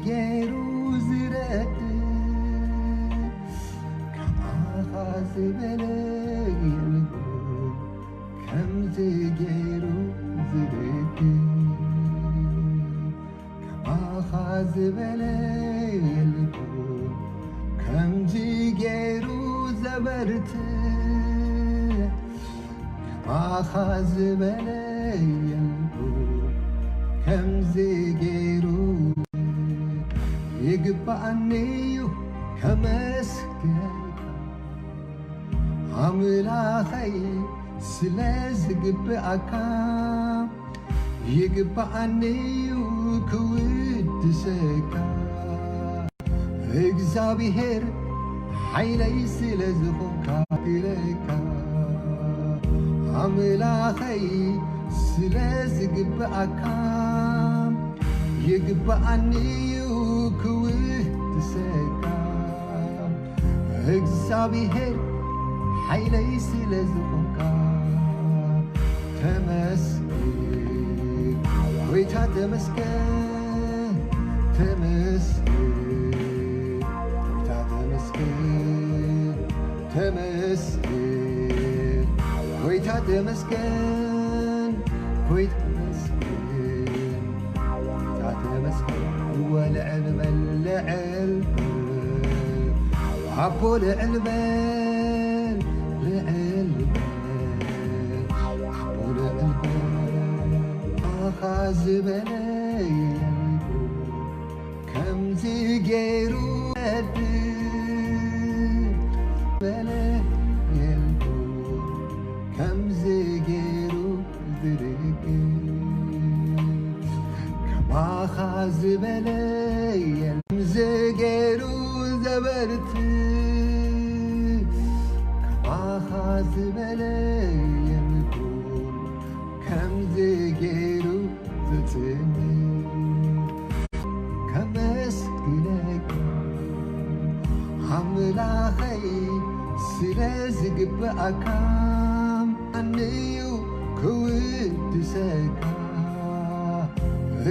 ገይሩ ዝረድ ከማኻ ዝበለ የልቦ ከምዚ ገይሩ ዝረድ ከማኻ ዝበለ የልቦ ከምዚ ገይሩ ዘበርት ከማኻ ዝበለ የልቦ ከምዚ ገይሩ ይግባኣኒ እዩ ከመስግነካ ኣምላኸይ ስለ ዝግብኣካ ይግባኣኒ እዩ ክውድሰካ እግዚኣብሔር ሓይለይ ስለ ዝኾንካ ግረካ ኣምላኸይ ስለ ዝግብኣካ ይግባኣኒ እዩ ክውድሰካ እግዚኣብሔር ሓይለይ ስለ ዝኾንካ ተመስገን ጎይታ ተመስገን ተመስገን ጎይታ ተመስገን ተመስገን ጎይታ ተመስገን ጎይታ ተመስገን ጎይታ ተመስገን ወልዕል በል ልዕል በል ኣቦ ልዕል በል ልዕል በል ኣቦ ልዕል በል ኣኻ ዝበለ የልቦ ከምዚ ገይሩ በለ የልቦ ከምዚ ገይሩ ዝርግፍ ከማኻ ዝበለ የልቦ ከምዚ ገይሩ ዘበርት ከማኻ ዝበለ የልቦ ከምዚ ገይሩ ዝጽንዕ ከመስግነካ ኣምላኸይ ስለ ዝግብኣካ ኣንዩ ክውድሰካ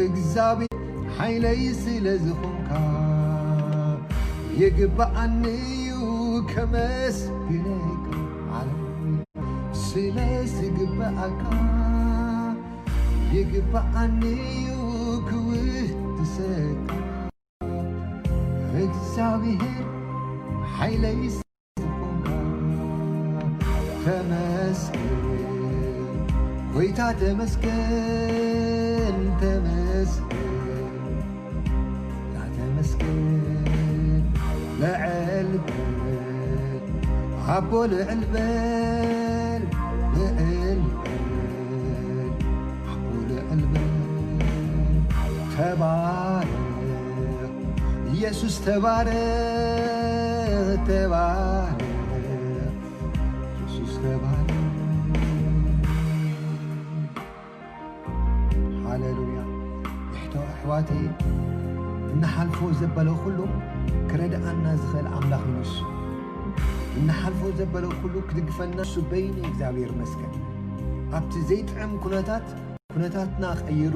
እግዚኣብሔር ሓይለይ ስለ ዝኾንካ ይግብኣኒ እዩ ከመስግነካ ስለ ዝግብኣካ ይግብኣኒ እዩ ክውድሰካ እግዚኣብሔር ሓይለይ ዝኾንካ ተመስገን ጎይታ ተመስገን ተመስገን ተመስገን ልዕል በል ኣቦ ልዕል በል ልዕል በል ኣቦ ልዕል በል ተባረኽ ኢየሱስ ተባረኽ ተባረኽ ኢየሱስ ተባረኽ ሃሌሉያ። ኣሕዋተይ እንሓልፎ ዘበለ ኩሉ ክረድኣና ዝኽእል ኣምላኽ እዩ ንሱ። እንሓልፎ ዘበለ ኩሉ ክድግፈና ንሱ በይኑ እግዚኣብሔር ይመስገን። ኣብቲ ዘይጥዕም ኩነታት ኩነታትና ቀይሩ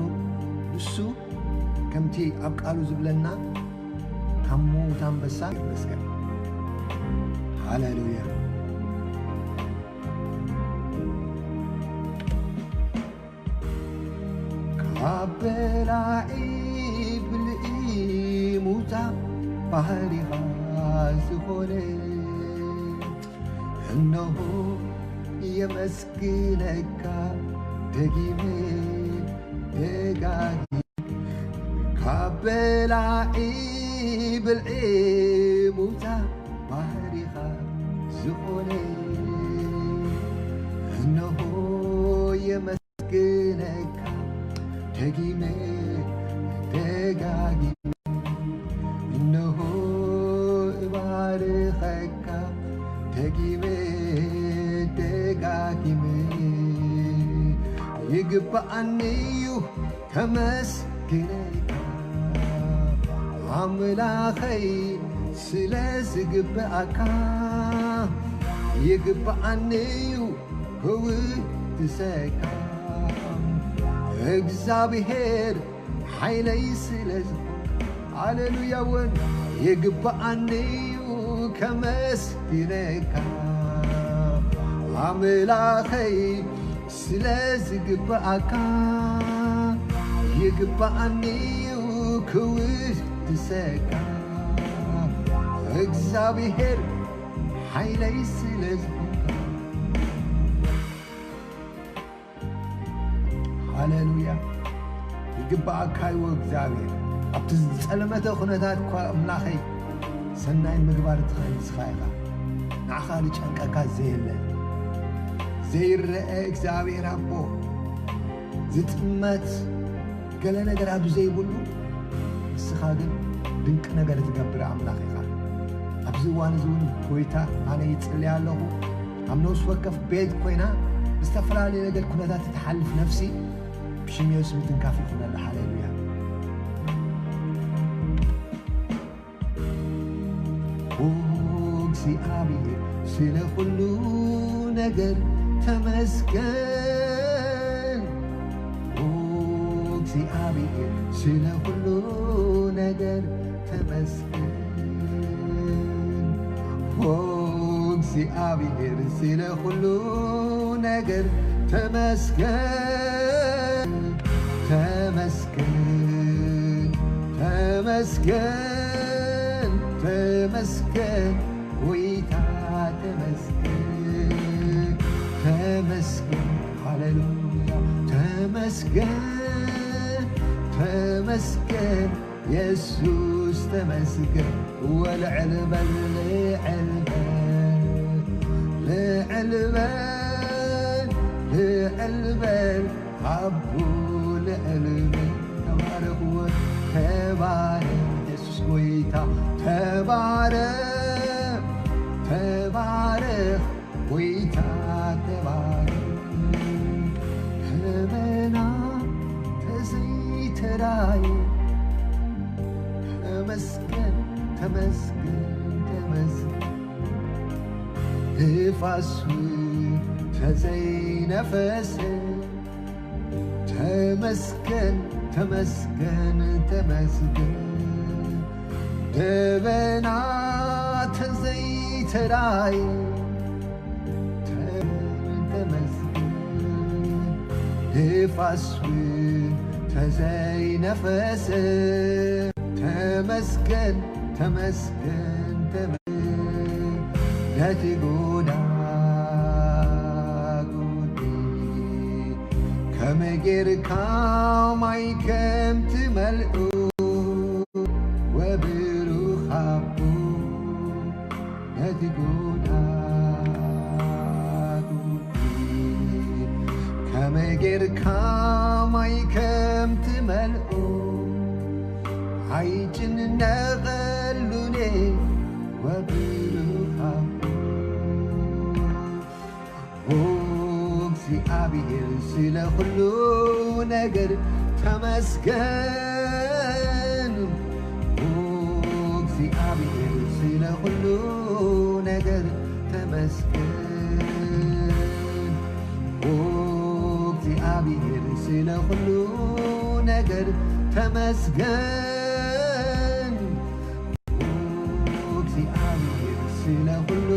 ንሱ ከምቲ ኣብ ቃሉ ዝብለና ካብ ምዉት ኣንበሳ ይመስገን። ሃሌሉያ። ካብ በላዒ ብልዒ ሙታ ባህሪኻ ዝኾነ እነሆ የመስግነካ ደጊመ ደጋጊ ካብ በላዒ ብልዒ ሙታ ባህሪኻ ዝኾነ እነሆ የመ ግነካ ደጊመ ደጋጊመ እነሆ እባርኸካ ደጊመ ደጋጊመ ይግብኣኒ እዩ ከመስግነካ ኣምላኸይ ስለ ዝግብኣካ ይግብኣኒ እዩ ክውድሰካ እግዚኣብሔር ሓይለይ ስለ ዝኾንካ ሃሌሉያ እውን ይግብኣኒ እዩ ከመስግነካ ኣምላኸይ ስለ ዝግብኣካ ይግብኣኒ እዩ ክውድሰካ እግዚኣብሔር ሓይለይ ስለ ዝኾንካ ሃሌሉያ ይግባኣካ እዩ እግዚኣብሔር ኣብቲ ዝጸለመተ ኩነታት እኳ ኣምላኸይ ሰናይ ምግባር ትኽእል ንስኻ ኢኻ ንዓኻ ዝጨንቀካ ዘየለ ዘይረአ እግዚኣብሔር ኣቦ ዝጥመት ገለ ነገር ኣብ ዘይብሉ ንስኻ ግን ድንቂ ነገር ትገብር ኣምላኽ ኢኻ ኣብዚ እዋን እዚ እውን ጎይታ ኣነ ይጽልያ ኣለኹ ኣብ ነፍሲ ወከፍ ቤት ኮይና ብዝተፈላለየ ነገር ኩነታት ትሓልፍ ነፍሲ ብሽም የሱስ ምትንካፍ ይኹነላ ሃሌሉያ እግዚኣብሔር ስለ ኩሉ ነገር ተመስገን። ኦ እግዚኣብሔር ስለ ኩሉ ነገር ተመስገን። ኦ እግዚኣብሔር ስለ ኩሉ ነገር ተመስገን፣ ተመስገን፣ ተመስገን፣ ተመስገን። ጎይታ ተመስገን ተመስገን ሃሌሉያ ተመስገን ተመስገን የሱስ ተመስገን ወልዕል በል ልዕል በል ልዕል በል ልዕል በል ኣቦ ልዕል በል ተባረኽ ተባረኽ የሱስ ጎይታ ተባረኽ ተባረኽ ጎይታ ተባረኽ ተመና ተዘይተራየ ተመስገን ተመስገን ተመስገን ንፋስ ተዘይነፈሰ ተመስገን ተመስገን ተመስገን ደበና ተዘይተራየ ተመስገን ንፋስ ተዘይነፈሰ ተመስገን ተመስገን ተመስገን ነቲ ጎዳጉዲ ከመይ ጌርካ ማይ ከም ትመልኡ ወብሩኽ ኣቦ ነቲ ጎዳጉዲ ከመይ ጌርካ ማይ ከም ትመልኡ ኣይጭነቐሉኔ ወብሩኻ ኦ እግዚኣብሔር ስለ ኩሉ ነገር ተመስገን ኦ እግዚኣብሔር ስለ ኩሉ ነገር ተመስገን ኦ እግዚኣብሔር ስለ ኩሉ ነገር ተመስገን ኦ እግዚኣብሔር ስለ ኩሉ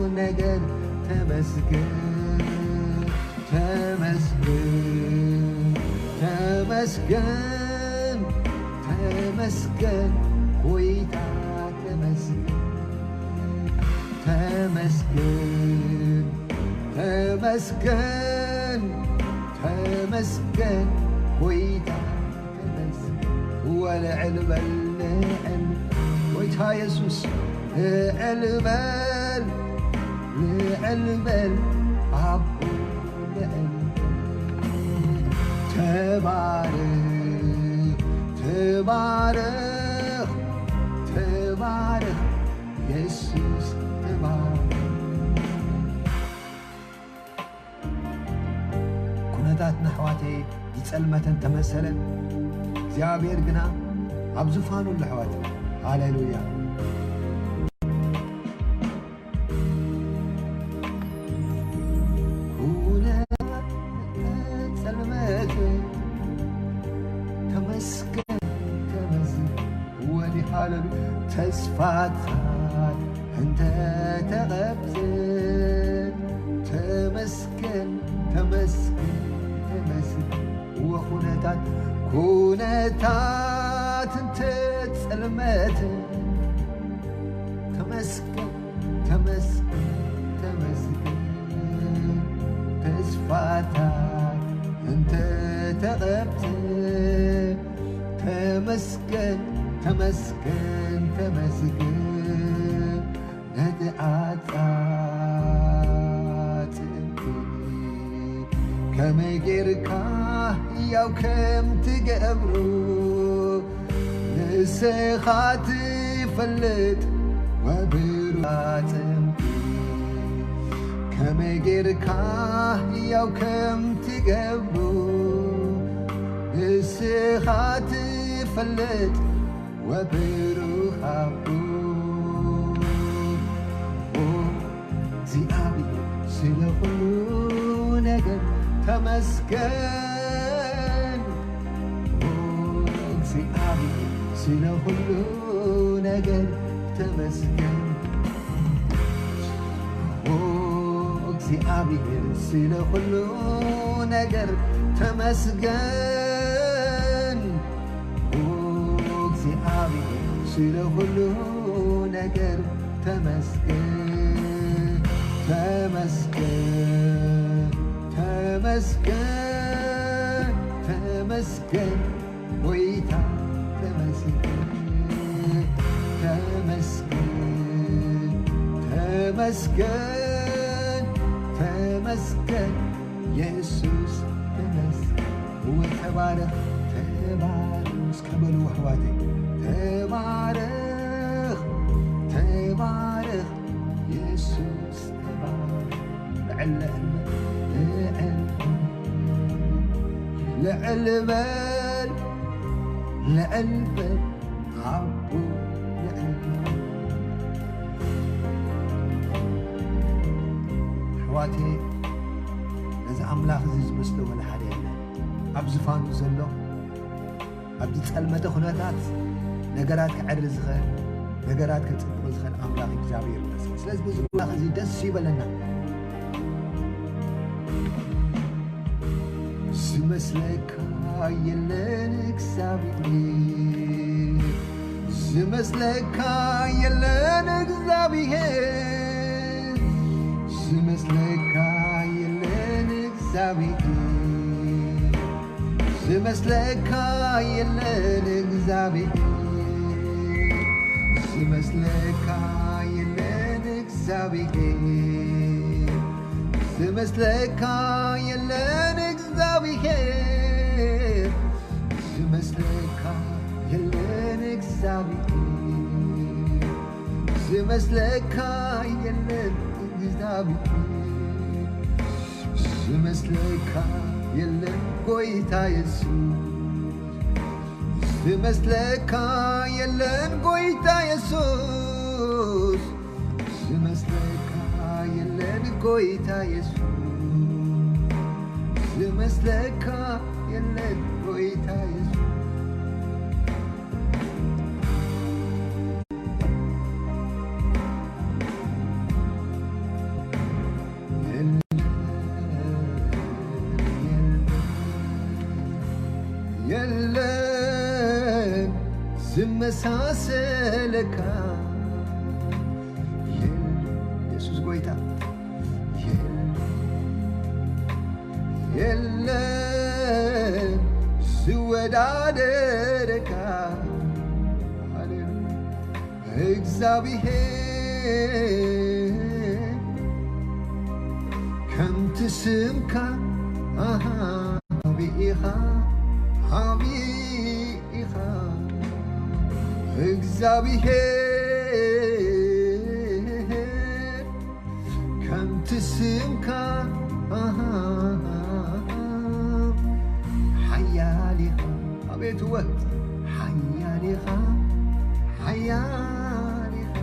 ነገር ተመስገን ተመስገን ተመስገን ተመስገን ጎይታ ተመስገን ተመስገን ተመስገን ተመስገን ጎይታ ተመስገን ወልዕል በል ልዕል ጎይታ የሱስ ልዕል በል ልዕል በል ኣቦ ልዕል በል ተባረኽ ተባረኽ ተባረኽ የሱስ ተባረኽ ኩነታት ንኣሕዋተይ ዝጸልመተን ተመሰለ እግዚኣብሔር ግና ኣብ ዙፋኑ ኣሎ ኣሕዋት ሃሌሉያ ኩነታት ጸልመተ ተመስገን ተመስገን ተስፋታት እንተ ተቐብዘ፣ ተመስገን፣ ተመስገን፣ ተመስገን። እወ፣ ኩነታት፣ ኩነታት እንተ ጸልመተ፣ ተመስገን፣ ተመስገን፣ ተመስገን። ተስፋታት እንተ ተቐብዘ፣ ተመስገን፣ ተመስገን፣ ተመስገን። ነቲ ኣጻጽእቲ ከመይ ጌርካ ሕያው ከም ትገብሮ ንስኻ ትፈልጥ፣ ወብሩር ኣጽምቲ ከመይ ጌርካ ሕያው ከም ትገብሮ ንስኻ ትፈልጥ፣ ወብሩኽ ኣቦ። ኦ እግዚኣብሔር፣ ስለ ኩሉ ነገር ተመስገን። ኦ እግዚኣብሔር፣ ስለ ኩሉ ነገር ተመስገን። ኦ እግዚኣብሔር፣ ስለ ኩሉ ነገር ተመስገን። ኦ እግዚኣብሔር፣ ስለ ኩሉ ነገር ተመስገን፣ ተመስገን፣ ተመስገን፣ ተመስገን። ጎይታ ተመስገን፣ ተመስገን፣ ተመስገን፣ ተመስገን፣ የሱስ ተመስገን። እወ፣ ተባረኽ፣ ተባረኽ እስከ በሉ ኣሕዋተይ። ተባረኽ፣ ተባረኽ፣ የሱስ ተባረኽ። ልዕል፣ ልዕል፣ ልዕል፣ ልዕል በል፣ ልዕል በል፣ ኣቦ፣ ልዕል በል። ኣሕዋተይ፣ ነዚ ኣምላኽ እዚ ዝመስሎ ወላ ሓደ የለን። ኣብ ዝፋኑ ዘሎ፣ ኣብ ዝጸልመተ ኩነታት ነገራት ክዕሪ ዝኽእል፣ ነገራት ከጽብቕ ዝኽእል ኣምላኽ እግዚኣብሔር ይመስገን። ስለዚ በዚ ኣምላኽ እዚ ደስ ይበለና። ዝመስለካ የለን እግዚኣብሔር፣ ዝመስለካ የለን እግዚኣብሔር፣ ዝመስለካ የለን እግዚኣብሔር፣ ዝመስለካ የለን እግዚኣብሔር፣ ዝመስለካ የለን እግዚኣብሔር፣ ዝመስለካ የለን እግዚኣብሔር፣ ዝመስለካ የለን እግዚኣብሔር፣ ዝመስለካ የለን እግዚኣብሔር፣ ዝመስለካ የለን ጎይታ የሱስ፣ ዝመስለካ የለን ጎይታ የሱስ፣ ዝመስለካ የለን ጎይታ የሱስ፣ ዝመስለካ የለን ጎይታ የሱስ። የለን ዝመሳሰለካ፣ የለን የሱስ ጎይታ፣ የለን፣ የለን ዝወዳደረካ። ሃሌሉያ። እግዚኣብሔር ከምቲ ስምካ፣ ኣሃ፣ ዓቢ ኢኻ፣ ዓቢ ኢኻ። እግዚኣብሔር ከምቲ ስምካ፣ ኣሃ፣ ሓያል ኢኻ። ኣቤት እወ፣ ሓያል ኢኻ፣ ሓያል ኢኻ።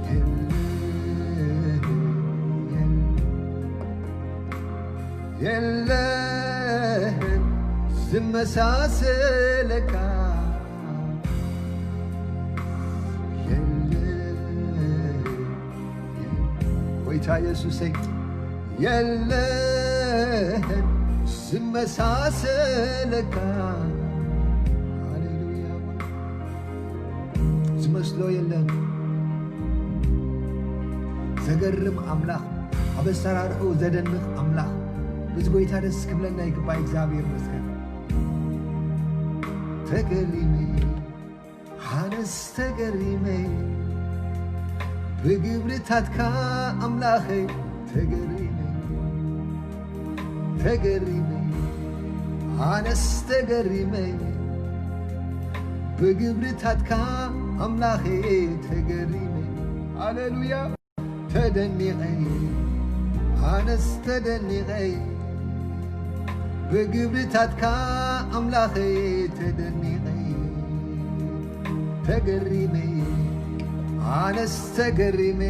የለ፣ የለ፣ የለን ዝመሳሰለካ። ኢየሱሰይ የለን ዝመሳሰለካ። ሃሌሉያ። ዝመስሎ የለን። ዘገርም ኣምላኽ፣ ኣብ ኣሰራርሑ ዘደንቕ ኣምላኽ። እዚ ጎይታ ደስ ክብለና ይግባእ። እግዚኣብሔር ይመስገን። ተገሪመ፣ ኣነስ ተገሪመ፣ ብግብርታትካ ኣምላኸይ ተገሪመ፣ ተገሪመ፣ ኣነስ ተገሪመ፣ ብግብርታትካ ኣምላኸይ ተገሪመ። ሃሌሉያ። ተደኒቐ፣ ኣነስ ተደኒቐ፣ ብግብርታትካ ኣምላኸይ ተደኒቐ፣ ተገሪመ፣ ኣነስ ተገሪመ፣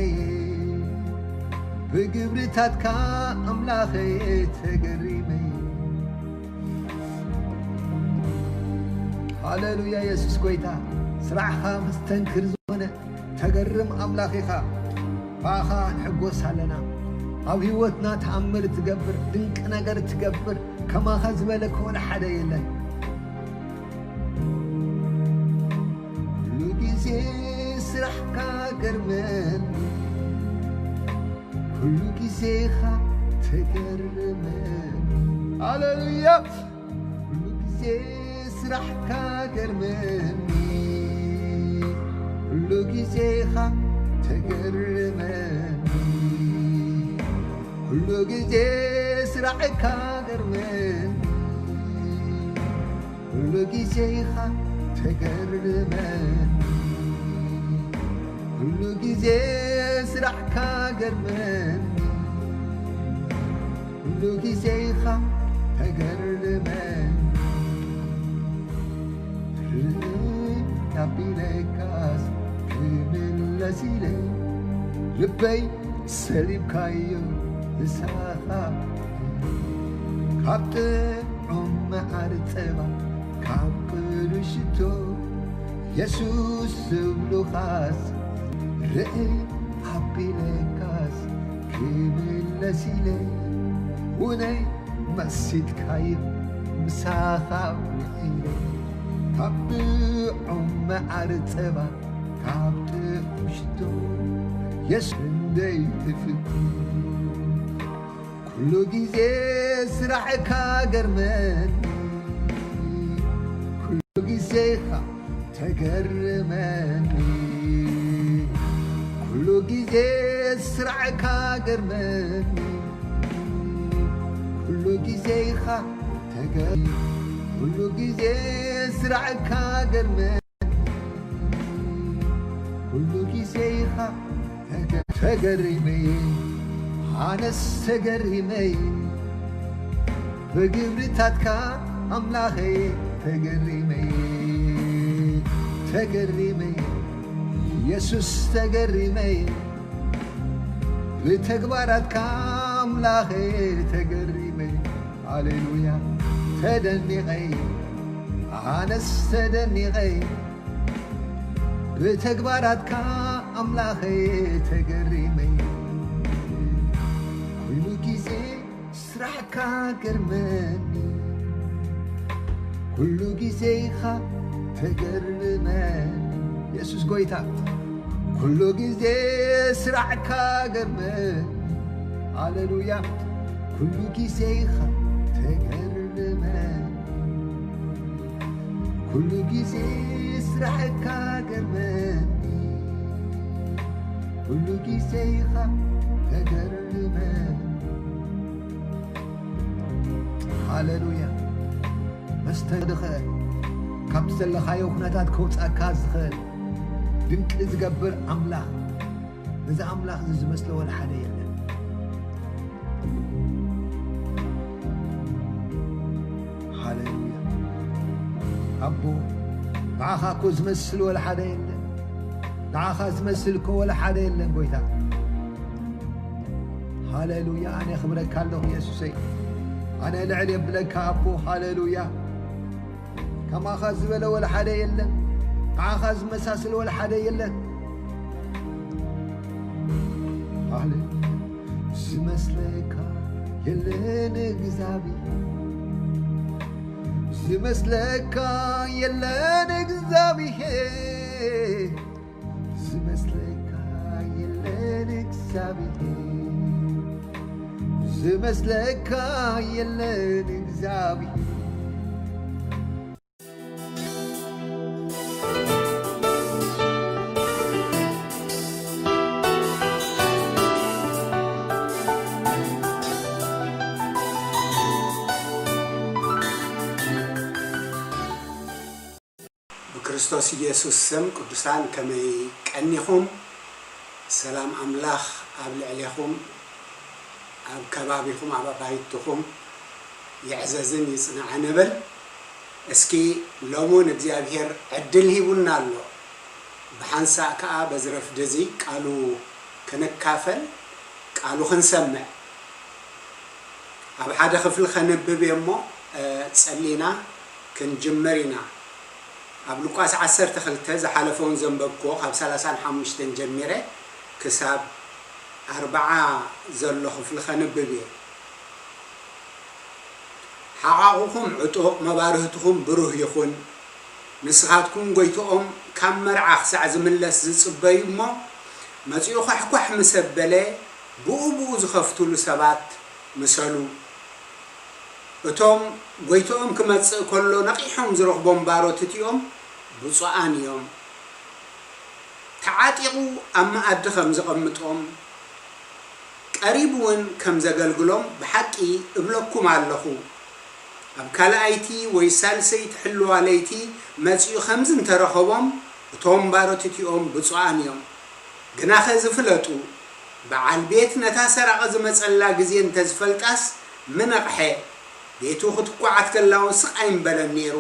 ብግብርታትካ ኣምላኸይ ተገሪመ። ሃሌሉያ። የሱስ ጎይታ፣ ስራሕኻ መስተንክር ዝኾነ ተገርም ኣምላኽ ኢኻ። ብኣኻ ንሕጎስ ኣለና። ኣብ ህይወትና ተኣምር ትገብር፣ ድንቂ ነገር ትገብር፣ ከማኻ ዝበለ ኮነ ሓደ የለን። ኩሉ ግዜ ስራሕካ ገርመኒ፣ ኩሉ ግዜኻ ተገርመኒ። ሃሌሉያ። ኩሉ ግዜ ስራሕካ ገርመኒ፣ ኩሉ ግዜኻ ተገርመኒ፣ ኩሉ ግዜ ስራሕካ ገርመኒ፣ ኩሉ ግዜኻ ተገርመኒ፣ ኩሉ ግዜ ስራሕካ ገርመኒ፣ ኩሉ ግዜኻ ተገርመኒ። ርእይ ኣቢለካስ ክምለስ ኢለ ልበይ ሰሊምካዮ ምሳኻ ካብ ጥዑም መዓር ጸባ ካብ ቅዱስ ሽቶ የሱስ ዝብሉኻስ ርእይ ኣቢለካስ ክምለስ ኢለ ውነይ መሲጥካዮ ምሳኻ ውዒለ ካብ ጥዑም መዓር ጸባ ካብ ጥዑም ሽቶ የሱስ እንደይ ትፍቶ ኩሉ ግዜ ስራሕካ ገርመኒ ኩሉ ግዜኻ ተገርመኒ ኩሉ ግዜ ስራሕካ ገርመኒ ኩሉ ግዜኻ ተገርመኒ ኩሉ ግዜ ስራሕካ ገርመኒ ኩሉ ግዜኻ ተገ- ተገሪመ ኣነስ ተገሪመ ብግብርታትካ ኣምላኸይ ተገሪመ ተገሪመ የሱስ ተገሪመ ብተግባራትካ ኣምላኸይ ተገሪመ ሃሌሉያ ተደኒቐ ኣነስ ተደኒቐ ብተግባራትካ ኣምላኸይ ተገሪመ ኩሉ ግዜ ስራሕካ ገርመኒ ኩሉ ግዜኻ ተገርመኒ የሱስ ጎይታ ኩሉ ግዜ ስራሕካ ገርመኒ ሃሌሉያ ኩሉ ግዜኻ ተገርመኒ ኩሉ ግዜ ስራሕካ ገርመኒ ኩሉ ግዜኻ ተገርመኒ ሃሌሉያ መስተ ዝኽእል ካብ ዘለኻዮ ኩነታት ከውፃካ ዝኽእል ድንቂ ዝገብር ኣምላኽ እዚ ኣምላኽ እዚ ዝመስሎ ወላ ሓደ የለን ሃሌሉያ ኣቦ ንዓኻ እኮ ዝመስል ወላ ሓደ የለን ንዓኻ ዝመስል እኮ ወላ ሓደ የለን ጎይታ ሃሌሉያ ኣነ የኽብረካ ኣለኹ የሱሰይ ኣነ ልዕል የብለካ ኣቦ ሃሌሉያ ከማኻ ዝበለ ወላ ሓደ የለን ንዓኻ ዝመሳስል ወላ ሓደ የለን ሃሌሉያ ዝመስለካ የለን እግዚኣብሔር፣ ዝመስለካ የለን እግዚኣብሔር፣ ዝመስለካ የለን እግዚኣብሔር፣ ዝመስለካ የለን እግዚኣብሔር። ብክርስቶስ ኢየሱስ ስም ቅዱሳን ከመይ ቀኒኹም? ሰላም ኣምላኽ ኣብ ልዕሌኹም፣ ኣብ ከባቢኹም፣ ኣብ ኣባይትኹም ይዕዘዝን ይጽንዐ ንብል። እስኪ ሎሙን እግዚኣብሔር ዕድል ሂቡና ኣሎ። ብሓንሳእ ከኣ በዚ ረፍዲ እዚ ቃሉ ክንካፈል፣ ቃሉ ክንሰምዕ። ኣብ ሓደ ክፍሊ ከንብብ እየ እሞ፣ እ፣ ጸሊና ክንጅምር ኢና። ኣብ ሉቃስ ዓሰርተ ክልተ ዝሓለፈውን ዘንበብክዎ ካብ ሰላሳን ሓሙሽተን ጀሚረ ክሳብ ኣርብዓ ዘሎ ክፍሊ ከንብብ እየ። ሓቓቑኹም ዕጡቕ፣ መባርህትኹም ብሩህ ይኹን። ንስኻትኩም ጎይትኦም ካብ መርዓ ክሳዕ ዝምለስ ዝጽበዩ እሞ፣ መጺኡ ኳሕኳሕ ምስ ኣበለ፣ ብኡ ብኡ ዝኸፍትሉ ሰባት ምሰሉ። እቶም ጎይትኦም ክመጽእ ከሎ ነቒሖም ዝረኽቦም ባሮት እቲኦም ብፁዓን እዮም። ተዓጢቑ ኣብ መኣዲ ከም ዘቐምጦም፣ ቀሪቡ እውን ከም ዘገልግሎም ብሓቂ እብለኩም ኣለኹ። ኣብ ካልኣይቲ ወይ ሳልሰይቲ ሕልዋ ለይቲ መጺኡ ከምዚ እንተረኸቦም፣ እቶም ባሮት እቲኦም ብፁዓን እዮም። ግናኸ እዚ ፍለጡ፣ በዓል ቤት ነታ ሰራቒ ዝመጸላ ግዜ እንተዝፈልጣስ ምነቕሐ፣ ቤቱ ክትኳዓት ከላ እውን ስቕ ኣይምበለን ነይሩ።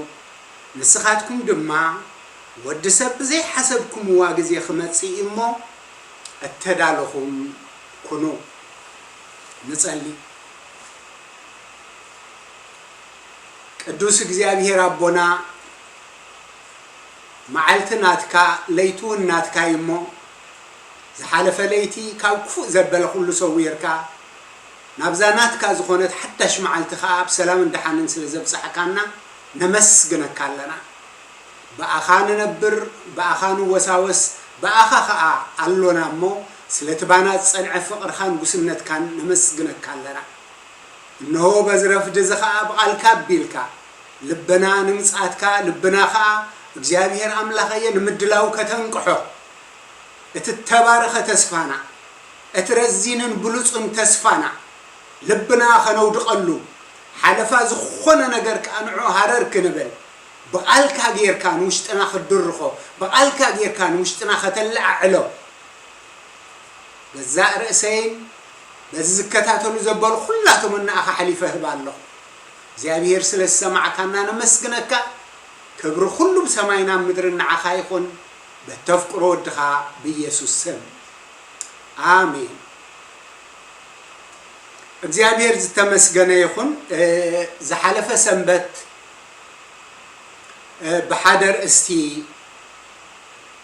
ንስኻትኩም ድማ፣ ወዲ ሰብ ብዘይሓሰብኩምዋ ግዜ ክመጽእ እዩ እሞ፣ እተዳለኹም ኩኑ። ንጸሊ። ቅዱስ እግዚኣብሔር ኣቦና፣ መዓልቲ ናትካ፣ ለይቲ እውን ናትካ እዩ እሞ፣ ዝሓለፈ ለይቲ ካብ ክፉእ ዘበለ ኩሉ ሰዊርካ፣ ናብዛ ናትካ ዝኾነት ሓዳሽ መዓልቲ ከኣ ብሰላምን ደሓንን ስለ ዘብጻሕካና ነመስግነካ ኣለና። ብኣኻ ንነብር፣ ብኣኻ ንወሳወስ፣ ብኣኻ ከኣ ኣሎና እሞ፣ ስለቲ ባና ዝጸንዐ ፍቕርኻን ጉስነትካን ነመስግነካ ኣለና። እንሆ በዚ ረፍዲ እዚ ኸኣ ብቓልካ ኣቢልካ፣ ልብና ንምጽኣትካ፣ ልብና ኸኣ እግዚኣብሔር ኣምላኸየ ንምድላው ከተንቅሖ፣ እቲ እተባረኸ ተስፋና፣ እቲ ረዚንን ብሉጹን ተስፋና፣ ልብና ኸነውድቐሉ፣ ሓለፋ ዝኾነ ነገር ከኣ ንዕኡ ሃረር ክንብል፣ ብቓልካ ጌርካ ንውሽጥና ክትድርኾ፣ ብቓልካ ጌርካ ንውሽጥና ኸተለዓዕሎ፣ ገዛእ ርእሰይን በዚ ዝከታተሉ ዘበሉ ኩላቶም ንኣኻ ሓሊፈ እህብ ኣለኹ። እግዚኣብሔር ስለ ዝሰማዕካና ነመስግነካ። ክብሪ ኩሉ ብሰማይን ኣብ ምድርን ንዓኻ ይኹን፣ በተፍቅሮ ወድኻ ብኢየሱስ ስም። ኣሜን። እግዚኣብሔር ዝተመስገነ ይኹን። እ፣ ዝሓለፈ ሰንበት፣ እ፣ ብሓደ ርእስቲ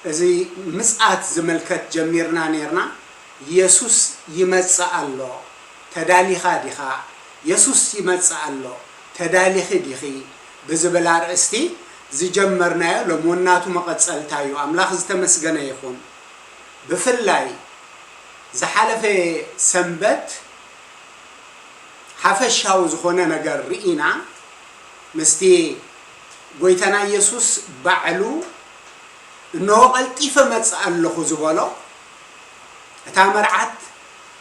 እዚ ምጽኣት ዝምልከት ጀሚርና ኔርና። የሱስ ይመጽእ ኣሎ፣ ተዳሊኻ ዲኻ? የሱስ ይመጽእ ኣሎ፣ ተዳሊኺ ዲኺ? ብዝብል ኣርእስቲ ዝጀመርናዮ ሎሚ እውን ናቱ መቐጸልታ እዩ። ኣምላኽ ዝተመስገነ ይኹን። ብፍላይ ዝሓለፈ ሰንበት ሓፈሻዊ ዝኾነ ነገር ርኢና፣ ምስቲ ጎይታና ኢየሱስ ባዕሉ፣ "እንሆ ቀልጢፈ መጽእ ኣለኹ" ዝበሎ፣ እታ መርዓት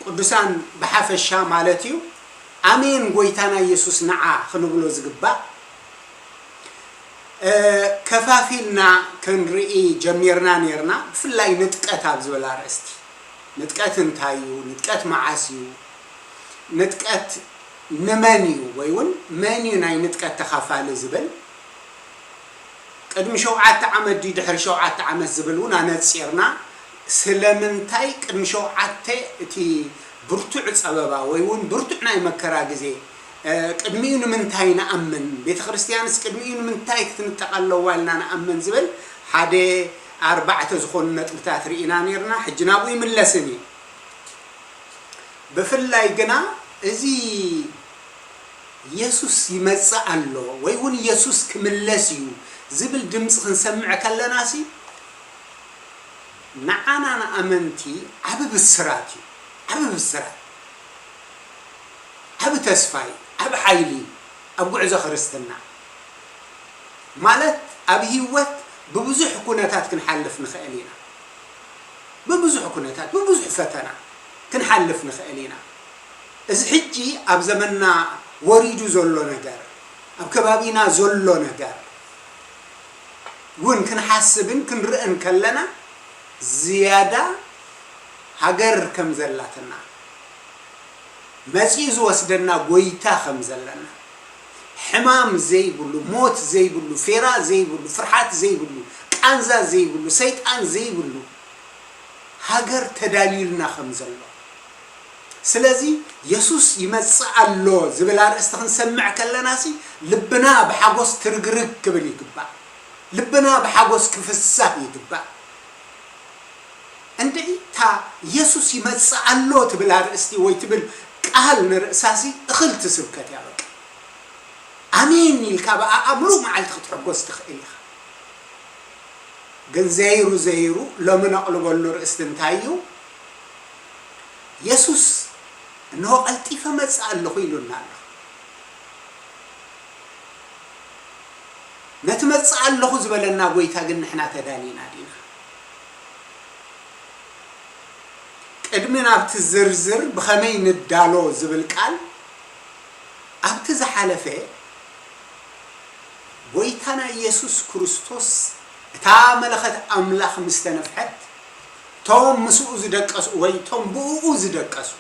ቅዱሳን ብሓፈሻ ማለት እዩ፣ ኣሜን ጎይታና ኢየሱስ ንዓ ክንብሎ ዝግባእ፣ እ፣ ከፋፊልና ክንርኢ ጀሚርና ኔርና፣ ብፍላይ ንጥቀት ኣብ ዝብል ኣርእስቲ። ንጥቀት እንታይ እዩ? ንጥቀት መዓስ እዩ? ንጥቀት ንመን እዩ? ወይ እውን መን እዩ ናይ ንጥቀት ተኻፋሊ ዝብል? ቅድሚ ሸውዓተ ዓመት ድዩ ድሕሪ ሸውዓተ ዓመት ዝብል እውን ኣነጺርና፣ ስለምንታይ ቅድሚ ሸውዓተ እቲ ብርቱዕ ጸበባ ወይ እውን ብርቱዕ ናይ መከራ ግዜ፣ እ፣ ቅድሚኡ ንምንታይ ንኣምን? ቤተ ክርስቲያንስ ቅድሚኡ ንምንታይ ክትንጠቕ ኣለዋ ኢልና ንኣምን ዝብል ሓደ ኣርባዕተ ዝኾኑ ነጥብታት ርኢና ኔርና። ሕጂ ናብኡ ይምለስን እዩ። ብፍላይ ግና እዚ የሱስ ይመጽእ ኣሎ ወይ እውን የሱስ ክምለስ እዩ ዝብል ድምፂ ክንሰምዕ ከለናሲ ንዓና ንኣመንቲ ዓቢ ብስራት እዩ። ዓቢ ብስራት፣ ዓቢ ተስፋ እዩ፣ ዓቢ ሓይሊ እዩ ኣብ ጉዕዞ ክርስትና። ማለት ኣብ ህይወት ብብዙሕ ኩነታት ክንሓልፍ ንኽእል ኢና። ብብዙሕ ኩነታት፣ ብብዙሕ ፈተና ክንሓልፍ ንኽእል ኢና። እዚ ሕጂ ኣብ ዘመንና ወሪዱ ዘሎ ነገር፣ ኣብ ከባቢና ዘሎ ነገር እውን ክንሓስብን ክንርእን ከለና ዝያዳ ሃገር ከም ዘላትና፣ መጺኡ ዝወስደና ጎይታ ከም ዘለና፣ ሕማም ዘይብሉ፣ ሞት ዘይብሉ፣ ፌራ ዘይብሉ፣ ፍርሓት ዘይብሉ፣ ቃንዛ ዘይብሉ፣ ሰይጣን ዘይብሉ ሃገር ተዳልዩልና ከም ዘሎ። ስለዚ የሱስ ይመጽእ ኣሎ ዝብል ኣርእስቲ ክንሰምዕ ከለናሲ ልብና ብሓጎስ ትርግርግ ክብል ይግባእ። ልብና ብሓጎስ ክፍሳህ ይግባእ። እንድዒ እታ የሱስ ይመጽእ ኣሎ ትብል ኣርእስቲ ወይ ትብል ቃል ንርእሳሲ እኽልቲ ስብከት እያ። በቃ ኣሜን ኢልካ ብኣኣ ምሉእ መዓልቲ ክትሕጎስ ትኽእል ኢኻ። ግን ዘይሩ ዘይሩ ሎሚ ነቕልበሉ ርእስቲ እንታይ እዩ? የሱስ እንሆ ቀልጢፈ መጽእ ኣለኹ ኢሉና ኣሎ። ነቲ መጽእ ኣለኹ ዝበለና ጎይታ ግን ንሕና ተዳሊና ዲና? ቅድሚ ናብቲ ዝርዝር ብኸመይ ንዳሎ ዝብል ቃል ኣብቲ ዝሓለፈ ጎይታና ኢየሱስ ክርስቶስ እታ መለኸት ኣምላኽ ምስ ተነፍሐት፣ እቶም ምስኡ ዝደቀሱ ወይ እቶም ብእኡ ዝደቀሱ፣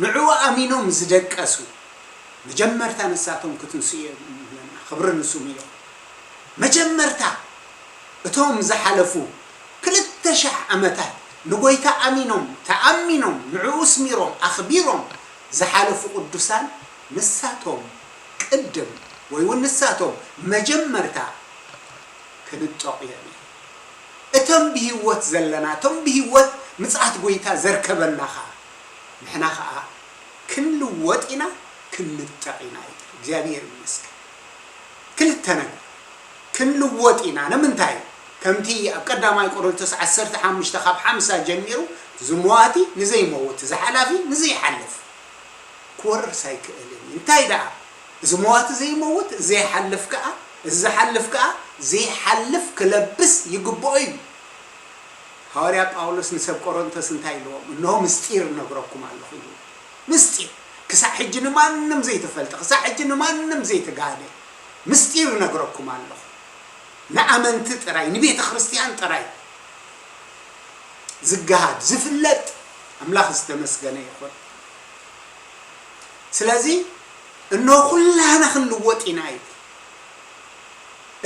ንዕኡ ኣሚኖም ዝደቀሱ፣ መጀመርታ ንሳቶም ክትንስኡ እዮም ይብለና። ክብሪ ንስሙ ይኹን። መጀመርታ እቶም ዝሓለፉ ክልተ ሸሕ ዓመታት ንጎይታ ኣሚኖም፣ ተኣሚኖም፣ ንዕኡ ስሚሮም፣ ኣኽቢሮም ዝሓለፉ ቅዱሳን ንሳቶም ቅድም ወይ እውን ንሳቶም መጀመርታ ክንጠቑ እዮም። እቶም ብህይወት ዘለና፣ እቶም ብህይወት ምጽኣት ጎይታ ዘርከበና ኸኣ ንሕና ኸኣ ክንልወጥ ኢና፣ ክንንጠቕ ኢና እዩ። እግዚኣብሔር ይመስገን። ክልተ ነገር፣ ክንልወጥ ኢና። ንምንታይ? ከምቲ ኣብ ቀዳማይ ቆሮንቶስ ዓሰርተ ሓሙሽተ ካብ ሓምሳ ጀሚሩ፣ ዝመዋቲ ንዘይመውት፣ ዝሓላፊ ንዘይሓልፍ ክወርስ ኣይክእልን እዩ። እንታይ ደኣ? እዚ መዋቲ ዘይመውት፣ ዘይሓልፍ ከኣ፣ እዚ ዝሓልፍ ከኣ ዘይሓልፍ ክለብስ ይግብኦ እዩ። ሃዋርያ ጳውሎስ ንሰብ ቆሮንቶስ እንታይ ኢልዎም? "እንሆ ምስጢር እነግረኩም ኣለኹ" ኢልዎም። ምስጢር፣ ክሳዕ ሕጂ ንማንም ዘይተፈልጠ፣ ክሳዕ ሕጂ ንማንም ዘይተጋህደ ምስጢር እነግረኩም ኣለኹ። ንኣመንቲ ጥራይ፣ ንቤተ ክርስቲያን ጥራይ ዝገሃድ፣ ዝፍለጥ። ኣምላኽ ዝተመስገነ ይኹን። ስለዚ፣ እንሆ ኩላህና ክንልወጥ ኢና ይብል።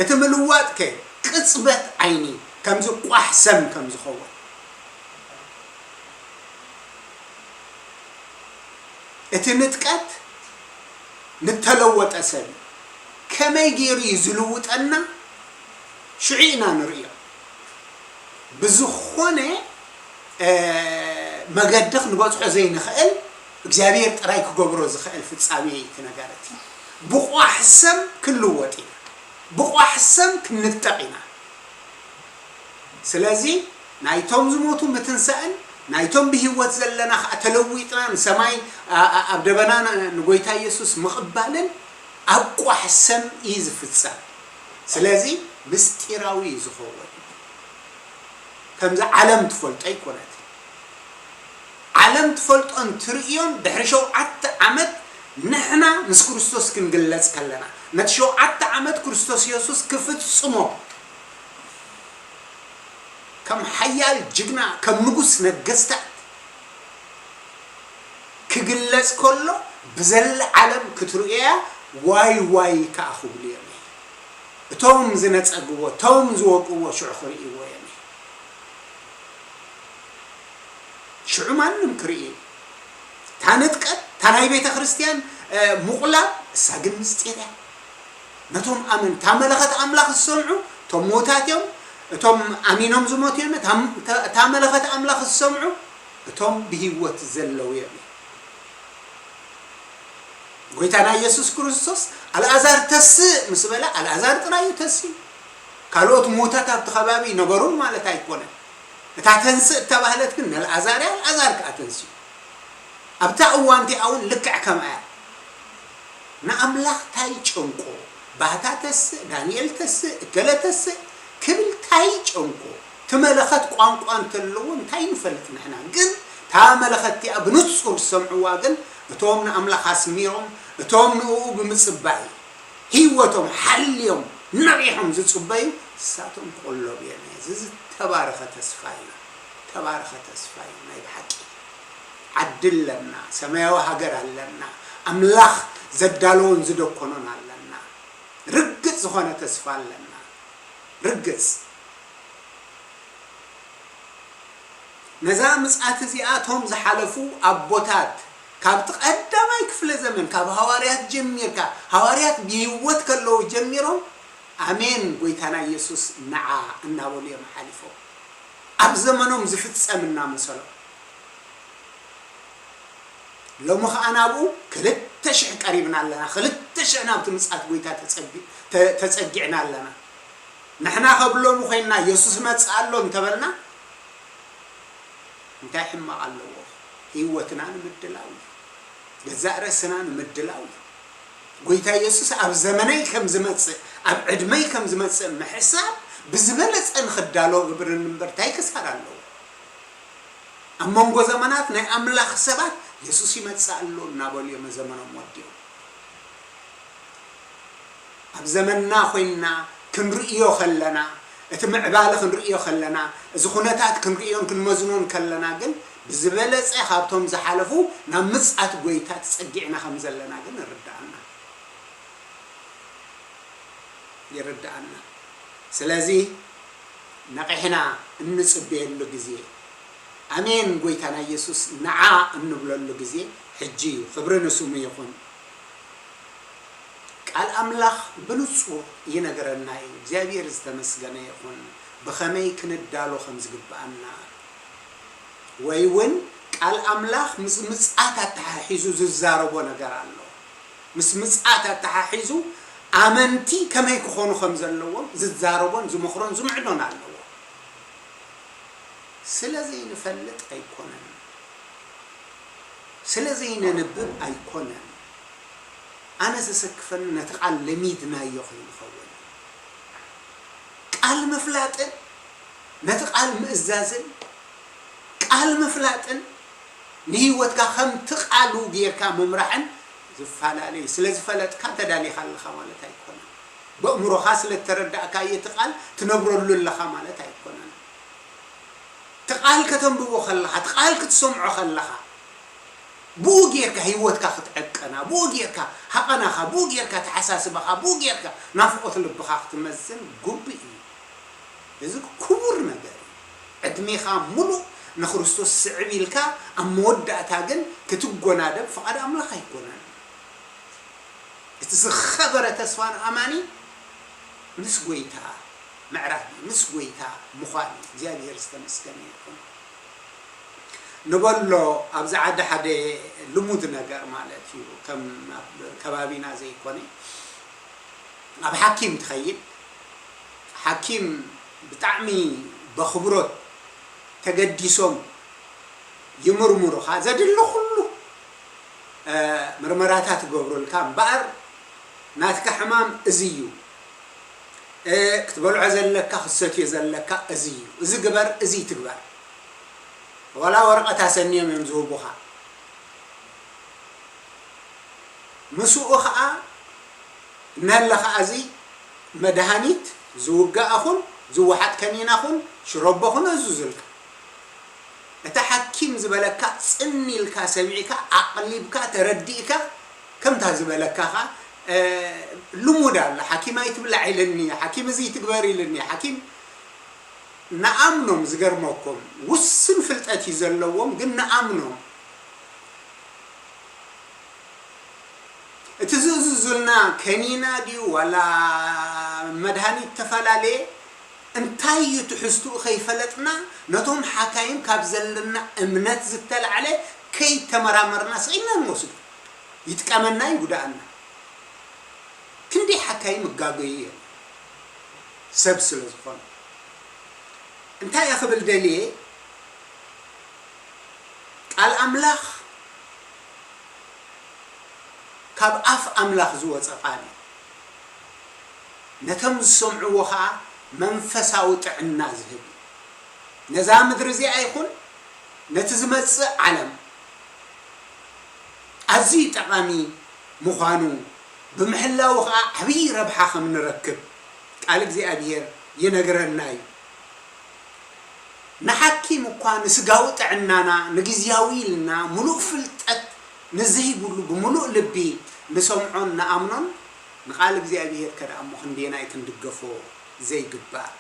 እቲ ምልዋጥ ከ ቅጽበት ዓይኒ ከምዚ ቋሕ ሰም ከም ዝኸውን፣ እቲ ንጥቀት ንተለወጠ ሰብ እዩ። ከመይ ገይሩ እዩ ዝልውጠና? ሽዑ ኢና ንርእዮ። ብዝኾነ፣ እ፣ መገዲ ክንበጽሖ ዘይንኽእል፣ እግዚኣብሔር ጥራይ ክገብሮ ዝኽእል ፍጻሜ እዩ እቲ ነገር እቲ። ብቋሕ ሰም ክንልወጥ ኢና። ብቋሕ ሰም ክንንጠቕ ኢና። ስለዚ ናይቶም ዝሞቱ ምትንሳእን ናይቶም ብህይወት ዘለና ኸኣ ተለዊጥና ንሰማይ፣ ኣ-፣ ኣ-፣ ኣብ ደበና ን-፣ ንጎይታ ኢየሱስ ምቕባልን ኣብ ቋሕ ሰም እዩ ዝፍጸም። ስለዚ ምስጢራዊ እዩ ዝኸውን። ከምዚ ዓለም ትፈልጦ ኣይኮነትን። ዓለም ትፈልጦን ትርእዮን ድሕሪ ሸውዓተ ዓመት ንሕና ምስ ክርስቶስ ክንግለጽ ከለና፣ ነቲ ሸውዓተ ዓመት ክርስቶስ ኢየሱስ ክፍጽሞ፣ ከም ሓያል ጅግና፣ ከም ንጉስ ነገስታት ክግለጽ ከሎ፣ ብዘላ ዓለም ክትርእያ ዋይ ዋይ ከኣ ክብሉ እዮም። እቶም ዝነጸግዎ፣ እቶም ዝወቅዎ ሽዑ ክርእይዎ እዮም። ሽዑ ማንም ክርኢ። እታ ንጥቀት፣ እታ ናይ ቤተ ክርስቲያን፣ እ፣ ምቑላብ፣ እሳ ግን ምስጢር እያ። ነቶም ኣመን-፣ እታ መለኸት ኣምላኽ ዝሰምዑ፣ እቶም ምዉታት እዮም፣ እቶም ኣሚኖም ዝሞቱ እዮም፣ እታ ም-፣ እታ፣ እታ መለኸት ኣምላኽ ዝሰምዑ፣ እቶም ብህይወት ዘለዉ እዮም። ጎይታና ኢየሱስ ክርስቶስ ኣልኣዛር ተስእ ምስ በለ ኣልኣዛር ጥራይ እዩ ተስዩ። ካልኦት ምዉታት ኣብቲ ከባቢ ነበሩን ማለት ኣይኮነን። እታ ተንስእ እተባህለት ግን ንኣልኣዛር እያ፣ ኣልኣዛር ከኣ ተንስዩ። ኣብታ እዋን እቲኣ እውን ልክዕ ከምኣ እያ። ንኣምላኽ ታይ ጨንቆ? ባህታ ተስእ፣ ዳንኤል ተስእ፣ እከለ ተስእ ክብል ታይ ጨንቆ? እቲ መለኸት ቋንቋ እንተለዎ እንታይ ንፈልጥ ንሕና? ግን እታ መለኸት እቲኣ ብንጹር ዝሰምዕዋ ግን እቶም ንኣምላኽ ኣስሚሮም፣ እቶም ንእኡ ብምጽባይ ህይወቶም ሓልዮም ነቒሖም ዝጽበዩ ንሳቶም ክቕለቡ እዮም። እዚ ዝተባረኸ ተስፋ እዩ። ዝተባረኸ ተስፋ እዩ ናይ ብሓቂ። ዓዲ ኣለና፣ ሰማያዊ ሃገር ኣለና፣ ኣምላኽ ዘዳለዎን ዝደኮኖን ኣለና፣ ርግጽ ዝኾነ ተስፋ ኣለና። ርግጽ። ነዛ ምጽኣት እዚኣ እቶም ዝሓለፉ ኣቦታት፣ ካብቲ ቀዳማይ ክፍለ ዘመን፣ ካብ ሃዋርያት ጀሚርካ፣ ሃዋርያት ብህይወት ከለዉ ጀሚሮም ኣሜን ጎይታና ኢየሱስ ንዓ እናበሉ እዮም ሓሊፎም። ኣብ ዘመኖም ዝፍጸም እናመሰሎም። ሎሚ ኸኣ ናብኡ ክልተ ሽሕ ቀሪብና ኣለና። ክልተ ሽሕ ናብቲ ምጽኣት ጎይታ ተጸጊ-፣ ተ-፣ ተጸጊዕና ኣለና። ንሕና ከብሎሙ ኮይንና የሱስ መጽእ ኣሎ እንተበልና እንታይ ሕማቕ ኣለዎ? ህይወትና ንምድላው እዩ። ገዛእ ርእስና ንምድላው እዩ። ጎይታ የሱስ ኣብ ዘመነይ ከም ዝመጽእ፣ ኣብ ዕድመይ ከም ዝመጽእ ምሕሳብ ብዝበለጸ ንኽዳሎ ግብርን እምበር እንታይ ክሳራ ኣለዎ? ኣብ መንጎ ዘመናት ናይ ኣምላኽ ሰባት የሱስ ይመጽእ ኣሎ እናበሉ እዮም ዘመኖም ወዲኦም። ኣብ ዘመንና ኮይንና ክንርእዮ ከለና፣ እቲ ምዕባለ ክንርእዮ ከለና፣ እዚ ኩነታት ክንርእዮን ክንመዝኖን ከለና ግን ብዝበለጸ ካብቶም ዝሓለፉ ናብ ምጽኣት ጎይታ ተጸጊዕና ከም ዘለና ግን ይርድኣና። ይርድኣና። ስለዚ ነቒሕና እንጽበየሉ ግዜ፣ ኣሜን ጎይታና ኢየሱስ ንዓ እንብለሉ ግዜ ሕጂ እዩ። ክብሪ ንስሙ ይኹን። ቃል ኣምላኽ ብንጹር ይነግረና እዩ። እግዚኣብሔር ዝተመስገነ ይኹን። ብኸመይ ክንዳሎ ከም ዝግብኣና፣ ወይ እውን ቃል ኣምላኽ ምስ ምጽኣት ኣተሓሒዙ ዝዛረቦ ነገር ኣሎ። ምስ ምጽኣት ኣተሓሒዙ ኣመንቲ ከመይ ክኾኑ ከም ዘለዎም ዝዛረቦን ዝመኽሮን ዝምዕዶን ኣለዎ። ስለ ዘይንፈልጥ ኣይኮነን፣ ስለ ዘይነንብብ ኣይኮነን። ኣነ ዘሰክፈኒ ነቲ ቃል ለሚድናዮ ከይንኸውን። ቃል ምፍላጥን ነቲ ቃል ምእዛዝን፣ ቃል ምፍላጥን ንህይወትካ ከምቲ ቃሉ ጌርካ ምምራሕን ዝፈላለ እዩ። ስለ ዝፈለጥካ ተዳሊኻ ኣለኻ ማለት ኣይኮነን። በእምሮኻ ስለ እተረዳእካዮ እቲ ቃል ትነብረሉ ኣለኻ ማለት ኣይኮነን። እቲ ቃል ከተንብቦ ከለኻ፣ እቲ ቃል ክትሰምዖ ከለኻ፣ ብኡ ጌርካ ህይወትካ ክትዕቀና፣ ብኡ ጌርካ ሃቐናኻ፣ ብኡ ጌርካ ተሓሳስባኻ፣ ብኡ ጌርካ ናፍቖት ልብኻ ክትመዝን ግቡእ እዩ። እዚ ክቡር ነገር እዩ። ዕድሜኻ ሙሉእ ንክርስቶስ ስዕብ ኢልካ ኣብ መወዳእታ ግን ክትጎናደብ ፍቓድ ኣምላኽ ኣይኮነን። እቲ ዝኸበረ ተስፋ ንኣማኒ ምስ ጎይታ ምዕራፍ እዩ፣ ምስ ጎይታ ምዃን እዩ። እግዚኣብሔር ዝተመስገነ ይኹን። ንበሎ ኣብዚ ዓዲ ሓደ ልሙድ ነገር ማለት እዩ፣ ከም ኣብ ከባቢና ዘይኮነ ኣብ ሓኪም ትኸይድ፣ ሓኪም ብጣዕሚ በኽብሮት ተገዲሶም ይምርምሩኻ፣ ዘድሊ ኩሉ ምርመራታት ይገብሩልካ እምበኣር ናትካ ሕማም እዚ እዩ፣ ክትበልዖ ዘለካ ክትሰትዮ ዘለካ እዚ እዩ፣ እዚ ግበር እዚ ትግበር፣ ዋላ ወረቐት ኣሰንዮም እዮም ዝህቡኻ። ምስኡ ኸዓ እናለ ኸዓ እዚ መድሃኒት ዝውጋእ ኹን ዝወሓጥ ከኒና ኹን ሽረቦ ኹን እዙዝልካ። እቲ ሓኪም ዝበለካ ጽን ኢልካ ሰሚዕካ ኣቕሊብካ ተረዲእካ ከምታ ዝበለካ ኸዓ ልሙድ ኣሎ። ሓኪም ኣይትብላዕ ኢልኒ፣ ሓኪም እዚ ይትግበር ኢልኒ፣ ሓኪም ንኣምኖም ዝገርመኩም ውስን ፍልጠት እዩ ዘለዎም ግን ንኣምኖም እቲ ዝእዝዙልና ከኒና ድዩ ዋላ መድሃኒት ተፈላለየ እንታይ እዩ ትሕዝትኡ ከይፈለጥና ነቶም ሓካይም ካብ ዘለና እምነት ዝተላዕለ ከይተመራመርና ስኢልና ንወስዱ። ይጥቀመና ይጉዳኣና። ክንደይ ሓካይም እጋገዩ እዮም፣ ሰብ ስለ ዝኾኑ። እንታይ እየ ክብል ደልየ? ቃል ኣምላኽ ካብ ኣፍ ኣምላኽ ዝወጸ ቃል እዩ። ነቶም ዝሰምዕዎ ኸኣ መንፈሳዊ ጥዕና ዝህብ እዩ። ነዛ ምድሪ እዚኣ ይኹን ነቲ ዝመጽእ ዓለም ኣዝዩ ጠቓሚ ምዃኑ ብምሕላው ኸኣ ዓብዪ ረብሓ ከም ንረክብ ቃል እግዚኣብሔር ይነግረና እዩ። ንሓኪም እኳ ንስጋዊ ጥዕናና ንግዝያዊ ኢልና ምሉእ ፍልጠት ንዝህብሉ ብምሉእ ልቢ ንሰምዖን ንኣምኖን፣ ንቃል እግዚኣብሔር ከ ደኣ እሞ ክንደየናይ ክንድገፎ ዘይግባእ።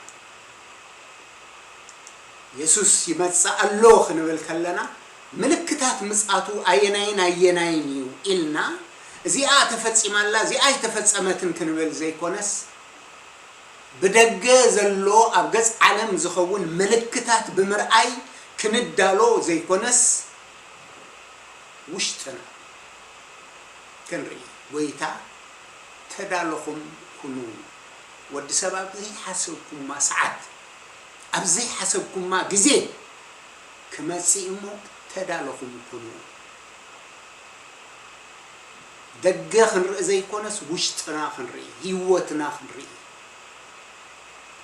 የሱስ ይመጽእ ኣሎ ክንብል ከለና፣ ምልክታት ምጽኣቱ ኣየናይን ኣየናይን እዩ ኢልና፣ እዚኣ ተፈጺማ ኣላ፣ እዚኣ ኣይተፈጸመትን ክንብል ዘይኮነስ፣ ብደገ ዘሎ ኣብ ገጽ ዓለም ዝኸውን ምልክታት ብምርኣይ ክንዳሎ ዘይኮነስ፣ ውሽጥና ክንርኢ። ጎይታ፣ "ተዳለኹም ኩኑ፣ ወዲ ሰብ ኣብ ዘይሓሰብኩማ ሰዓት፣ ኣብ ዘይሓሰብኩማ ግዜ ክመጽእ እሞ ተዳለኹም ኩኑ።" ደገ ክንርኢ ዘይኮነስ፣ ውሽጥና ክንርኢ፣ ህይወትና ክንርኢ።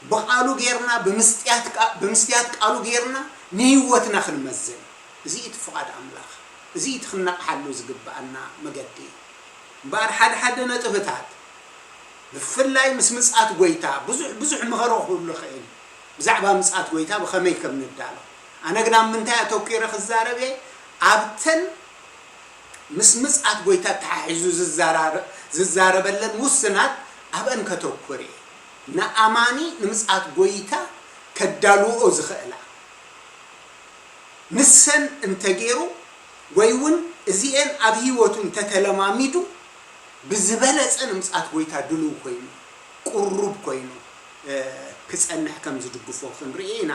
ብቃሉ ጌርና፣ ብምስትያት ቃ-፣ ብምስትያት ቃሉ ጌርና ንህይወትና ክንመዝን። እዚ እቲ ፍቓድ ኣምላኽ። እዚ እቲ ክንነቕሓሉ ዝግብኣና መገዲ። እምበኣር ሓደ ሓደ ነጥብታት፣ ብፍላይ ምስ ምጽኣት ጎይታ ብዙሕ፣ ብዙሕ መኸሮ ክህሉ ይኽእል። ብዛዕባ ምጽኣት ጎይታ ብኸመይ ከም ንዳሎ። ኣነ ግን ኣብ ምንታይ ኣተኲረ ክዛረብ እየ? ኣብተን ምስ ምጽኣት ጎይታ ተሓሒዙ ዝዛራረ-፣ ዝዛረበለን ውስናት ኣብአን ከተኩር እየ። ንኣማኒ ንምጽኣት ጎይታ ከዳልዎ ዝኽእላ። ንሰን እንተገይሩ ወይ እውን እዚኤን ኣብ ህይወቱ እንተተለማሚዱ ብዝበለጸ ንምጽኣት ጎይታ ድልው ኮይኑ፣ ቅሩብ ኮይኑ፣ እ፣ ክጸንሕ ከም ዝድግፎ ክንርኢ ኢና።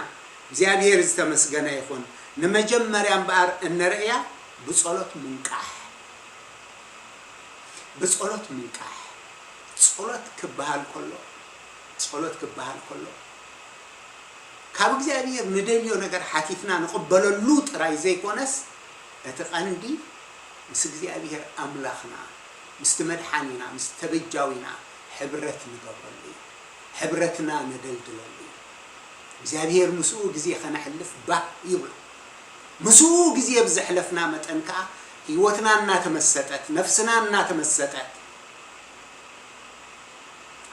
እግዚኣብሔር ዝተመስገነ ይኹን። ንመጀመርያ እምበኣር እንርእያ ብጸሎት ምንቃሕ። ብጸሎት ምንቃሕ። ጸሎት ክበሃል ከሎ፣ ጸሎት ክበሃል ከሎ፣ ካብ እግዚኣብሔር ንደልዮ ነገር ሓቲትና ንቕበለሉ ጥራይ ዘይኮነስ፣ እቲ ቀንዲ ምስ እግዚኣብሔር ኣምላኽና፣ ምስቲ መድሓኒና፣ ምስቲ ተበጃዊና ሕብረት ንገብረሉ እዩ። ሕብረትና ነደልድለሉ እዩ። እግዚኣብሔር ምስኡ ግዜ ከነሕልፍ ባህ ይብሎ። ምስኡ ግዜ ብዘሕለፍና መጠን ከኣ ህይወትና እናተመሰጠት፣ ነፍስና እናተመሰጠት፣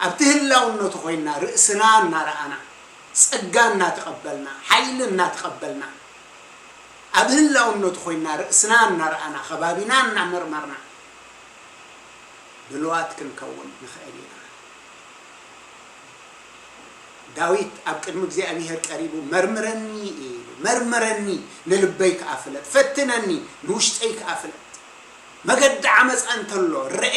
ኣብቲ ህላውነቱ ኮይና ርእስና እናረኣና፣ ጸጋ እናተቐበልና፣ ሓይሊ እናተቐበልና፣ ኣብ ህላውነቱ ኮይና ርእስና እናረኣና፣ ከባቢና እናመርመርና፣ ድልዋት ክንከውን ንኽእል ኢና። ዳዊት ኣብ ቅድሚ እግዚኣብሔር ቀሪቡ፣ "መርምረኒ" ኢሉ፣ "መርምረኒ፣ ንልበይ ከኣ ፍለጥ፣ ፈትነኒ፣ ንውሽጠይ ከኣ ፍለጥ። መገዲ ዓመጻ እንተሎ ርኤ፣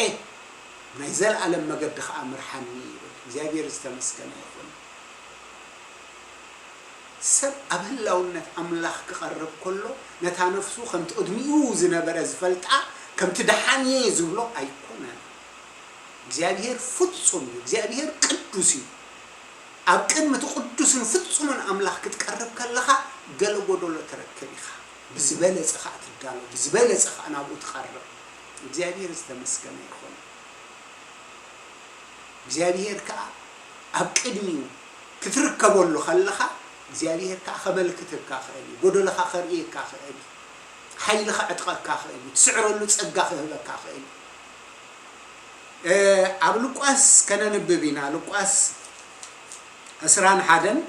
ናይ ዘለኣለም መገዲ ከኣ ምርሓኒ" ይብል። እግዚኣብሔር ዝተመስገነ ይኹን። ሰብ ኣብ ህላውነት ኣምላኽ ክቐርብ ከሎ፣ ነታ ነፍሱ ከምቲ ቅድሚኡ ዝነበረ ዝፈልጣ፣ ከምቲ ደሓን እየ ዝብሎ ኣይኮነን። እግዚኣብሔር ፍጹም እዩ። እግዚኣብሔር ቅዱስ እዩ። ኣብ ቅድሚ እቲ ቅዱስን ፍጹምን ኣምላኽ ክትቀርብ ከለኻ፣ ገለ ጎደሎ ትረክብ ኢኻ። ብዝበለጸ ኸኣ ትዳሎ፣ ብዝበለጸ ኸኣ ናብኡ ትቐርብ። እግዚኣብሔር ዝተመስገነ ይኹን። እግዚኣብሔር ከኣ ኣብ ቅድሚኡ ክትርከበሉ ከለኻ፣ እግዚኣብሔር ከኣ ከመልክተካ ክእል እዩ። ጎደሎኻ ከርእየካ ክእል እዩ። ሓይሊ ከዕጥቀካ ክእል እዩ። ትስዕረሉ ጸጋ ክህበካ ክእል እዩ። እ፣ ኣብ ሉቃስ ከነንብብ ኢና። ሉቃስ ዕስራን ሓደን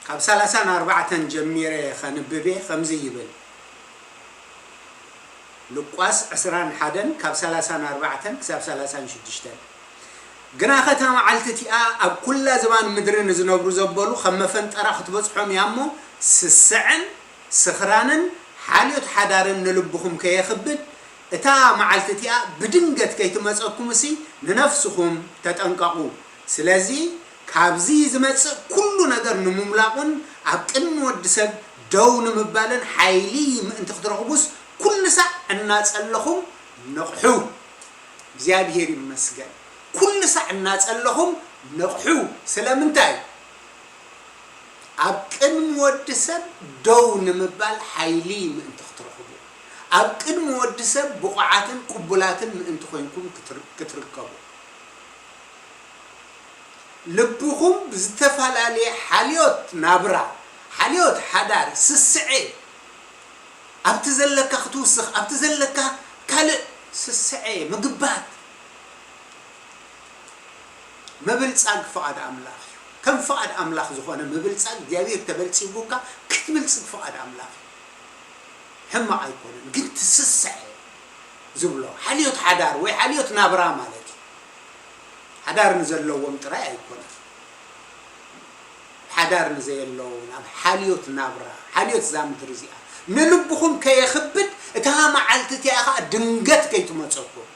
ካብ ሰላሳን ኣርባዕተን ጀሚረ ኸንብብ እየ፣ ኸምዚ ይብል። ሉቃስ ዕስራን ሓደን ካብ ሰላሳን ኣርባዕተን ክሳብ ሰላሳን ሽዱሽተን። ግናኸ እታ መዓልቲ እቲኣ ኣብ ኵላ ዝባን ምድሪ ንዝነብሩ ዘበሉ ኸም መፈንጠራ ኽትበጽሖም እያ እሞ፣ ስስዐን ስኽራንን ሓልዮት ሓዳርን ንልብኹም ከየኽብድ፣ እታ መዓልቲ እቲኣ ብድንገት ከይትመጸኩምሲ ንነፍስኹም ተጠንቀቑ። ስለዚ ካብዚ ዝመጽእ ኩሉ ነገር ንምምላቑን ኣብ ቅድሚ ወዲ ሰብ ደው ንምባልን ሓይሊ ምእንቲ ክትረኽቡስ፣ ኩሉ ሳዕ እናጸለኹም ንቕሑ። እግዚኣብሔር ይመስገን። ኩሉ ሳዕ እናጸለኹም ንቕሑ። ስለምንታይ? ኣብ ቅድሚ ወዲ ሰብ ደው ንምባል ሓይሊ ምእንቲ ክትረኽቡ፣ ኣብ ቅድሚ ወዲ ሰብ ብቑዓትን ቅቡላትን ምእንቲ ኮይንኩም ክትር-፣ ክትርከቡ። ልብኹም ብዝተፈላለየ ሓልዮት ናብራ፣ ሓልዮት ሓዳር፣ ስስዐ፣ ኣብቲ ዘለካ ክትውስኽ፣ ኣብቲ ዘለካ ካልእ ስስዐ ምግባት፣ ምብልጻግ ፍቓድ ኣምላኽ እዩ። ከም ፍቓድ ኣምላኽ ዝኾነ ምብልጻግ እግዚኣብሔር ተበልጺጉካ ክትብልጽግ ፍቓድ ኣምላኽ እዩ። ሕማቕ ኣይኮነን፣ ግን ትስስዐ ዝብሎ ሓልዮት ሓዳር ወይ ሓልዮት ናብራ ማለት እዩ። ሓዳር ንዘለዎም ጥራይ ኣይኮነን። ሓዳር ንዘየለዎም ናብ ሓልዮት ናብራ፣ ሓልዮት እዛ ምድሪ እዚኣ ንልብኹም ከየኽብድ፣ እታ መዓልቲ እቲኣ ኸኣ ድንገት ከይትመጸኩም።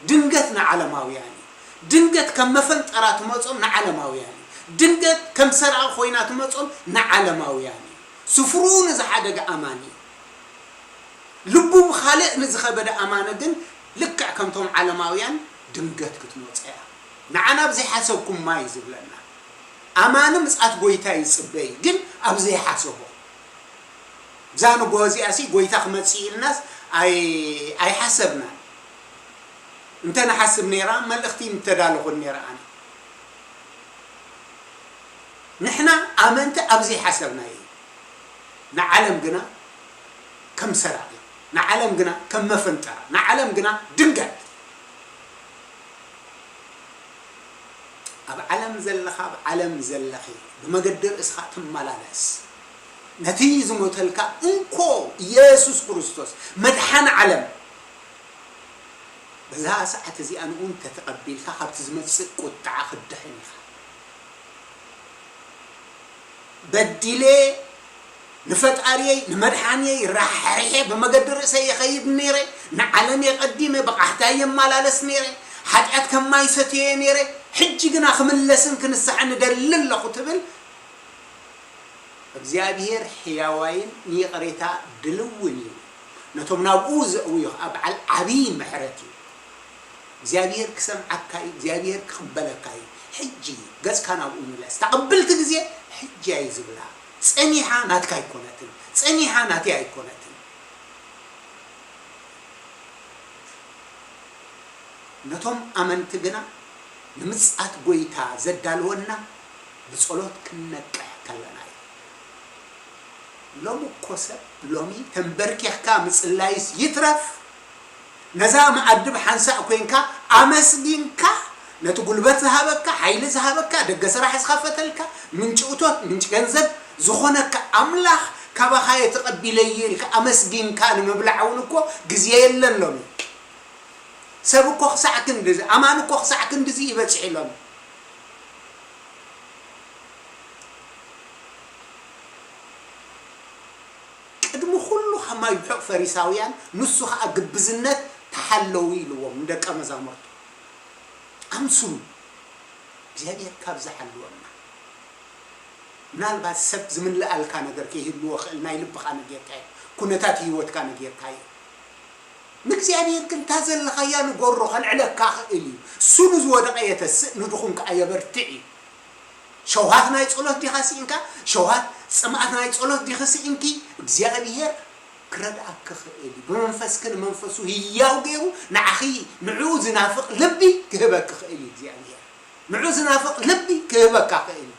ድንገት ንዓለማውያን እዩ። ድንገት ከም መፈንጠራ ትመጾም ንዓለማውያን እዩ። ድንገት ከም ሰራቒ ኮይና ትመጾም ንዓለማውያን እዩ። ስፍርኡ ንዝሓደገ ኣማኒ እዩ። ልቡ ብኻልእ ንዝኸበደ ኣማኒ ግን ልክዕ ከምቶም ዓለማውያን ድንገት ክትመጾ እያ። ንዓና ብዘይሓሰብኩማ እዩ ዝብለና። ኣማኒ ምጽኣት ጐይታ ይጽበ እዩ፣ ግን ኣብ ዘይሓሰቦ። እዛ ንግሆ እዚኣሲ ጐይታ ክመጽእ ኢልናስ ኣይ-፣ ኣይሓሰብናን። እንተ ንሓስብ ነይራ፣ መልእኽቲ ምተዳለኹን ነይረ ኣነ። ንሕና ኣመንቲ ኣብ ዘይሓሰብናዮ እዩ። ንዓለም ግና ከም ሰራቒ፣ ንዓለም ግና ከም መፈንጠራ፣ ንዓለም ግና ድንገት። ኣብ ዓለም ዘለኻ፣ ኣብ ዓለም ዘለኺ፣ ብመገዲ ርእስኻ ትመላለስ። ነቲ ዝሞተልካ እንኮ ኢየሱስ ክርስቶስ መድሓኒ ዓለም በዛ ሰዓት እዚኣ ንኡ እንተተቐቢልካ፣ ካብቲ ዝመጽእ ቁጥዓ ክትድሕን ኢኻ። በዲለ ንፈጣሪየይ ንመድሓንየይ ራሕሪሐ ብመገዲ ርእሰይ ይኸይድ ነይረ፣ ንዓለም የቐዲመ ብቓሕታይ የመላለስ ነይረ፣ ሓጢኣት ከማይ ሰትየ ነይረ፣ ሕጂ ግና ክምለስን ክንስሕን እደሊ ኣለኹ ትብል፣ እግዚኣብሔር ሕያዋይን ንይቕሬታ ድልውን እዩ። ነቶም ናብኡ ዘእውዩ ኸኣ በዓል ዓብዪ ምሕረት እዩ። እግዚኣብሔር ክሰምዓካ እዩ፣ እግዚኣብሔር ክቕበለካ እዩ። ሕጂ ገጽካ ናብኡ ምለስ። እታ ቅብልቲ ግዜ ሕጂ እያ እዩ ዝብላ። ጸኒሓ ናትካ ኣይኮነትን፣ ጸኒሓ ናተይ ኣይኮነትን። ነቶም ኣመንቲ ግና ንምጽኣት ጐይታ ዘዳልወና ብጸሎት ክንነቅሕ ከለና እዩ። ሎሚ እኮ ሰብ፣ ሎሚ ተንበርኪኽካ ምጽላይስ ይትረፍ፣ ነዛ መኣዲ ብሓንሳእ ኮይንካ ኣመስጊንካ፣ ነቲ ጉልበት ዝሃበካ፣ ሓይሊ ዝሃበካ፣ ደገ ስራሕ ዝኸፈተልካ፣ ምንጪ እቶት፣ ምንጪ ገንዘብ ዝኾነካ ኣምላኽ፣ ካባኻ እየ ተቐቢለዮ ኢልካ ኣመስጊንካ ንምብላዕ እውን እኮ ግዜ የለን ሎሚ። ሰብ እኮ ክሳዕ ክንድዚ፣ ኣማን እኮ ክሳዕ ክንድዚ እዩ በጺሑ ሎሚ። ቅድሚ ኩሉ ከማይ ብሑቕ ፈሪሳውያን፣ ንሱ ኸኣ ግብዝነት ተሓለዉ ኢልዎም ንደቀ መዛሙርቱ። ኣምስሉ። እግዚኣብሔር ካብ ዝሓልወና። ምናልባት ሰብ ዝምልኣልካ ነገር ከይህልዎ ኽእል፣ ናይ ልብኻ ነጌርካዮ፣ ኩነታት ህይወትካ ነጌርካዮ። ንእግዚኣብሔር ግን እታ ዘለኻያ ንገሮ፣ ከልዕለካ ኽእል እዩ። እሱ ንዝወደቐ የተስእ፣ ንድኹም ከኣ የበርትዕ እዩ። ሸውሃት ናይ ጸሎት ዲኻ ስኢንካ? ሸውሃት ጽምኣት ናይ ጸሎት ዲኺ ስኢንኪ? እግዚኣብሔር ክረድኣኪ ኽእል እዩ። ብመንፈስኪ ንመንፈሱ ህያው ገይሩ ንዓኺ ንዕኡ ዝናፍቕ ልቢ ክህበኪ ኽእል እዩ እግዚኣብሔር። ንዕኡ ዝናፍቕ ልቢ ክህበካ ኽእል እዩ።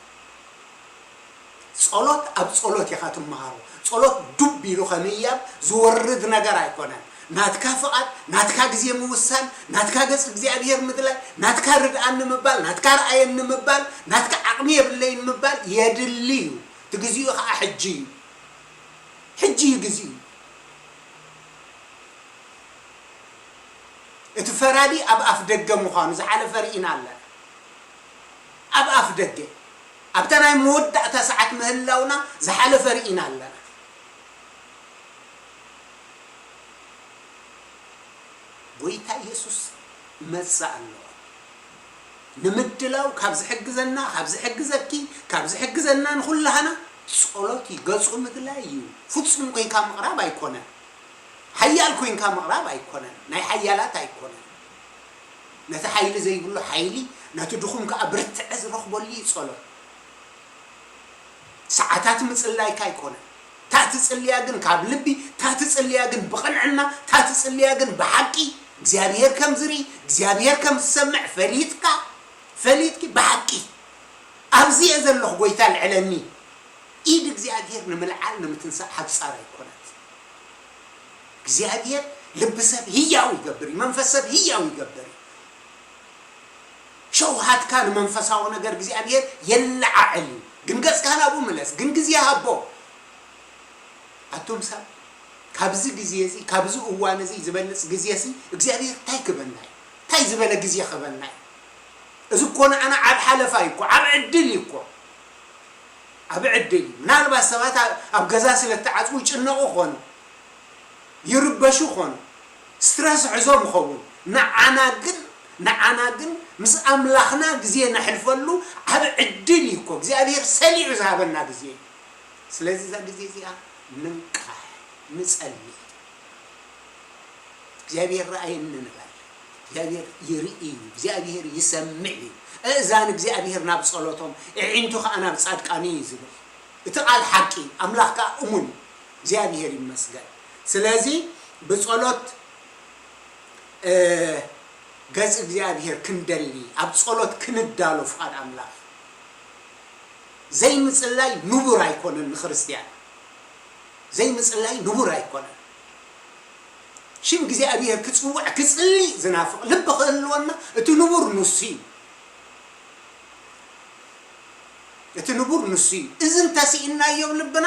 ጸሎት ኣብ ጸሎት ኢኻ ትመሃሮ። ጸሎት ዱብ ኢሉ ከምህያብ ዝወርድ ነገር ኣይኮነን። ናትካ ፍቓድ፣ ናትካ ግዜ ምውሳን፣ ናትካ ገጽ እግዚኣብሔር ምድላይ፣ ናትካ ርድኣኒ ምባል፣ ናትካ ረኣየኒ ምባል፣ ናትካ ዓቕሚ የብለይን ምባል የድሊ እዩ። እቲ ግዜኡ ኸኣ ሕጂ እዩ። ሕጂ እዩ ግዜኡ። እቲ ፈራዲ ኣብ ኣፍ ደገ ምዃኑ ዝሓለፈ ርኢና ኣለና። ኣብ ኣፍ ደገ፣ ኣብታ ናይ መወዳእታ ሰዓት ምህላውና ዝሓለፈ ርኢና ኣለና። ጐይታ ኢየሱስ መጻ ኣሎ። ንምድላው ካብ ዝሕግዘና፣ ካብ ዝሕግዘኪ፣ ካብ ዝሕግዘና ንኹላህና ጸሎት እዩ። ገጹ ምድላይ እዩ። ፍጹም ኮይንካ ምቕራብ ኣይኮነን። ሓያል ኮይንካ ምቕራብ ኣይኮነን። ናይ ሓያላት ኣይኮነን። ነቲ ሓይሊ ዘይብሉ ሓይሊ፣ ነቲ ድኹም ከኣ ብርትዐ ዝረኽበሉ እዩ ጸሎት። ሰዓታት ምጽላይካ ኣይኮነን። እታ ትጽልያ ግን ካብ ልቢ፣ እታ ትጽልያ ግን ብቕንዕና፣ እታ ትጽልያ ግን ብሓቂ፣ እግዚኣብሔር ከም ዝርኢ፣ እግዚኣብሔር ከም ዝሰምዕ ፈሊጥካ፣ ፈሊጥኪ ብሓቂ፣ ኣብዚ እየ ዘለኹ፣ ጎይታ ልዕለኒ። ኢድ እግዚኣብሔር ንምልዓል ንምትንሳእ ሓጻር ኣይኮነት። እግዚኣብሔር ልቢ ሰብ ህያው ይገብር እዩ፣ መንፈስ ሰብ ህያው ይገብር እዩ። ሸውሃትካ ንመንፈሳዊ ነገር እግዚኣብሔር የለዓዕል እዩ። ግን ገጽካ ናብኡ ምለስ፣ ግን ግዜ ሃቦ። ኣቱም ሰብ፣ ካብዚ ግዜ እዚ፣ ካብዚ እዋን እዚ ዝበልጽ ግዜ እዚ እግዚኣብሔር እንታይ ክበና እዩ? እንታይ ዝበለ ግዜ ክበና እዩ? እዚ እኮ ንዓና ዓብ ሓለፋ እዩ እኮ፣ ዓብ ዕድል እዩ እኮ። ዓብ ዕድል እዩ። ምናልባት ሰባት ኣብ፣ ኣብ ገዛ ስለ እተዓጽዉ ይጭነቑ ኾኑ፣ ይርበሹ ኾኑ፣ ስትረስ ሕዞም ይኸውን። ንዓና ግን፣ ንዓና ግን ምስ ኣምላኽና ግዜ ነሕልፈሉ ዓብ ዕድል እዩ እኮ። እግዚኣብሔር ሰሊዑ ዝሃበና ግዜ እዩ። ስለዚ እዛ ግዜ እዚኣ ንንቃሕ፣ ንጸሊ። እግዚኣብሔር ረኣየኒ ንበል። እግዚኣብሔር ይርኢ እዩ። እግዚኣብሔር ይሰምዕ እዩ። ኣእዛን እግዚኣብሔር ናብ ጸሎቶም፣ ኣዒንቱ ኸኣ ናብ ጻድቃን እዩ ዝብል። እቲ ቃል ሓቂ፣ ኣምላኽ ከኣ እሙን እዩ። እግዚኣብሔር ይመስገን። ስለዚ ብጸሎት፣ እ፣ ገጽ እግዚኣብሔር ክንደሊ፣ ኣብ ጸሎት ክንዳሎ ፍቓድ ኣምላኽ። ዘይምጽላይ ንቡር ኣይኮነን ንክርስትያን። ዘይምጽላይ ንቡር ኣይኮነን። ሽም እግዚኣብሔር ክጽውዕ፣ ክጽሊ ዝናፍቕ ልቢ ክህልወና፣ እቲ ንቡር ንሱ እዩ። እቲ ንቡር ንሱ እዩ። እዚ እንተስኢናዮ ኣብ ልብና፣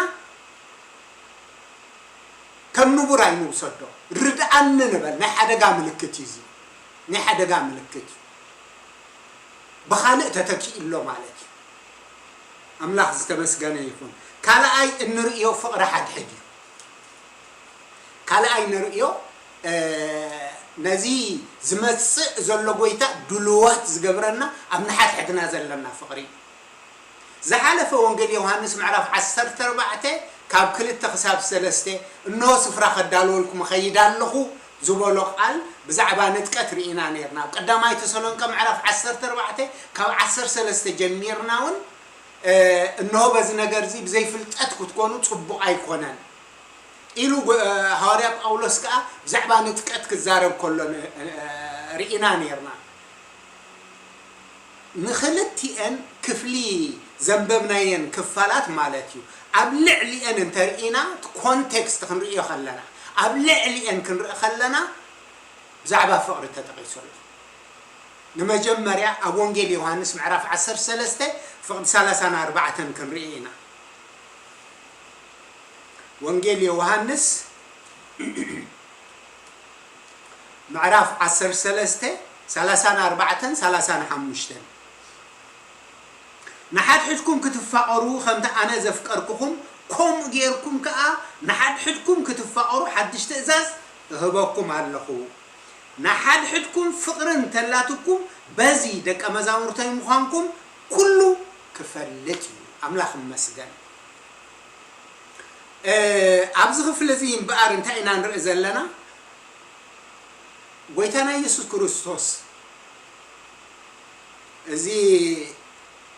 ከም ንቡር ኣይንውሰዶ። ርድኣኒ ንበል። ናይ ሓደጋ ምልክት እዩ እዚ። ናይ ሓደጋ ምልክት እዩ። ብኻልእ ተተኪኡ ኣሎ ማለት እዩ። ኣምላኽ ዝተመስገነ ይኹን። ካልኣይ እንርእዮ ፍቕሪ ሓድሕድ እዩ። ካልኣይ ንርእዮ፣ እ፣ ነዚ ዝመጽእ ዘሎ ጎይታ ድሉዋት ዝገብረና ኣብ ንሓድሕድና ዘለና ፍቕሪ እዩ። ዝሓለፈ ወንጌል ዮሃንስ ምዕራፍ ዓሰርተ ኣርባዕተ ካብ ክልተ ክሳብ ሰለስተ፣ "እንሆ ስፍራ ከዳልወልኩም እኸይድ ኣለኹ" ዝበሎ ቃል ብዛዕባ ንጥቀት ርኢና ነይርና። ኣብ ቀዳማይ ተሰሎንቀ ምዕራፍ ዓሰርተ ኣርባዕተ ካብ ዓሰርተ ሰለስተ ጀሚርና እውን፣ እ፣ "እንሆ በዚ ነገር እዚ ብዘይፍልጠት ክትኮኑ ጽቡቕ ኣይኮነን" ኢሉ ጎ-፣ እ፣ ሃዋርያ ጳውሎስ ከኣ ብዛዕባ ንጥቀት ክዛረብ ከሎ ን-፣ እ፣ ርኢና ነይርና። ንኽልቲኤን ክፍሊ ዘንበብናየን ክፋላት ማለት እዩ። ኣብ ልዕሊኤን እንተርኢና፣ እቲ ኮንቴክስት ክንርእዮ ከለና፣ ኣብ ልዕሊኤን ክንርኢ ከለና፣ ብዛዕባ ፍቕሪ ተጠቒሱ ኣሎ። ንመጀመርያ ኣብ ወንጌል ዮሃንስ ምዕራፍ ዓሰርተ ሰለስተ ፍቕዲ ሰላሳን ኣርባዕተን ክንርኢ ኢና። ወንጌል ዮሃንስ ምዕራፍ ዓሰርተ ሰለስተ፣ ሰላሳን ኣርባዕተን ሰላሳን ሓሙሽተን። ንሓድሕድኩም ክትፋቐሩ፣ ከምቲ ኣነ ዘፍቀርኩኹም፣ ከምኡ ጌርኩም ከኣ ንሓድሕድኩም ክትፋቐሩ ሓድሽ ትእዛዝ እህበኩም ኣለኹ። ንሓድሕድኩም ፍቕሪ እንተላትኩም፣ በዚ ደቀ መዛሙርተይ ምዃንኩም ኩሉ ክፈልጥ እዩ። ኣምላኽ ይመስገን። እ፣ ኣብዚ ክፍሊ እዚ እምበኣር እንታይ ኢና ንርኢ ዘለና? ጎይታና የሱስ ክርስቶስ እዚ፣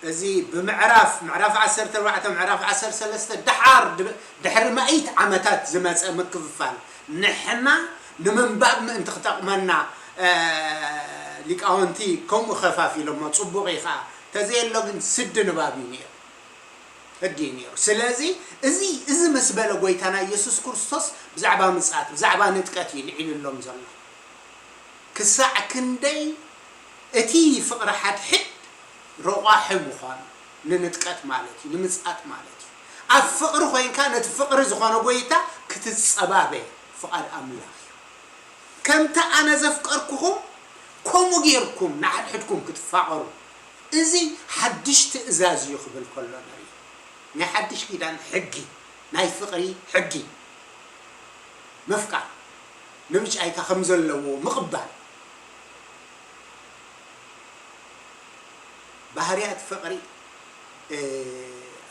እዚ ብምዕራፍ፣ ምዕራፍ ዓሰርተ ኣርባዕተ፣ ምዕራፍ ዓሰርተ ሰለስተ፣ ደሓር ድ-፣ ድሕሪ ማእት ዓመታት ዝመጸ ምክፍፋል፣ ንሕና ንምንባብ ምእንቲ ክጠቕመና፣ እ፣ ሊቃውንቲ ከምኡ ከፋፊሎሞ፣ ጽቡቕ እዩ ኸኣ። ተዘየሎ ግን ስዲ ንባብ እዩ ነይሩ። ሕጊ እዩ ነይሩ። ስለዚ እዚ፣ እዚ ምስ በለ ጎይታና ኢየሱስ ክርስቶስ ብዛዕባ ምጽኣት፣ ብዛዕባ ንጥቀት እዩ ልዒሉሎም ዘሎ። ክሳዕ ክንደይ እቲ ፍቕሪ ሓድሕድ ረቋሒ ምዃኑ፣ ንንጥቀት ማለት እዩ፣ ንምጽኣት ማለት እዩ። ኣብ ፍቕሪ ኮይንካ ነቲ ፍቕሪ ዝኾነ ጎይታ ክትጸባበ ፍቓድ ኣምላኽ እዩ። ከምቲ ኣነ ዘፍቀርኩኹም፣ ከምኡ ጌርኩም ንሓድሕድኩም ክትፋቐሩ፣ እዚ ሓድሽ ትእዛዝ እዩ ክብል ከሎ ንርኢ። ናይ ሓድሽ ኪዳን ሕጊ፣ ናይ ፍቕሪ ሕጊ፣ ምፍቃር፣ ንብጫይካ ከም ዘለዎ ምቕባል። ባህርያት ፍቕሪ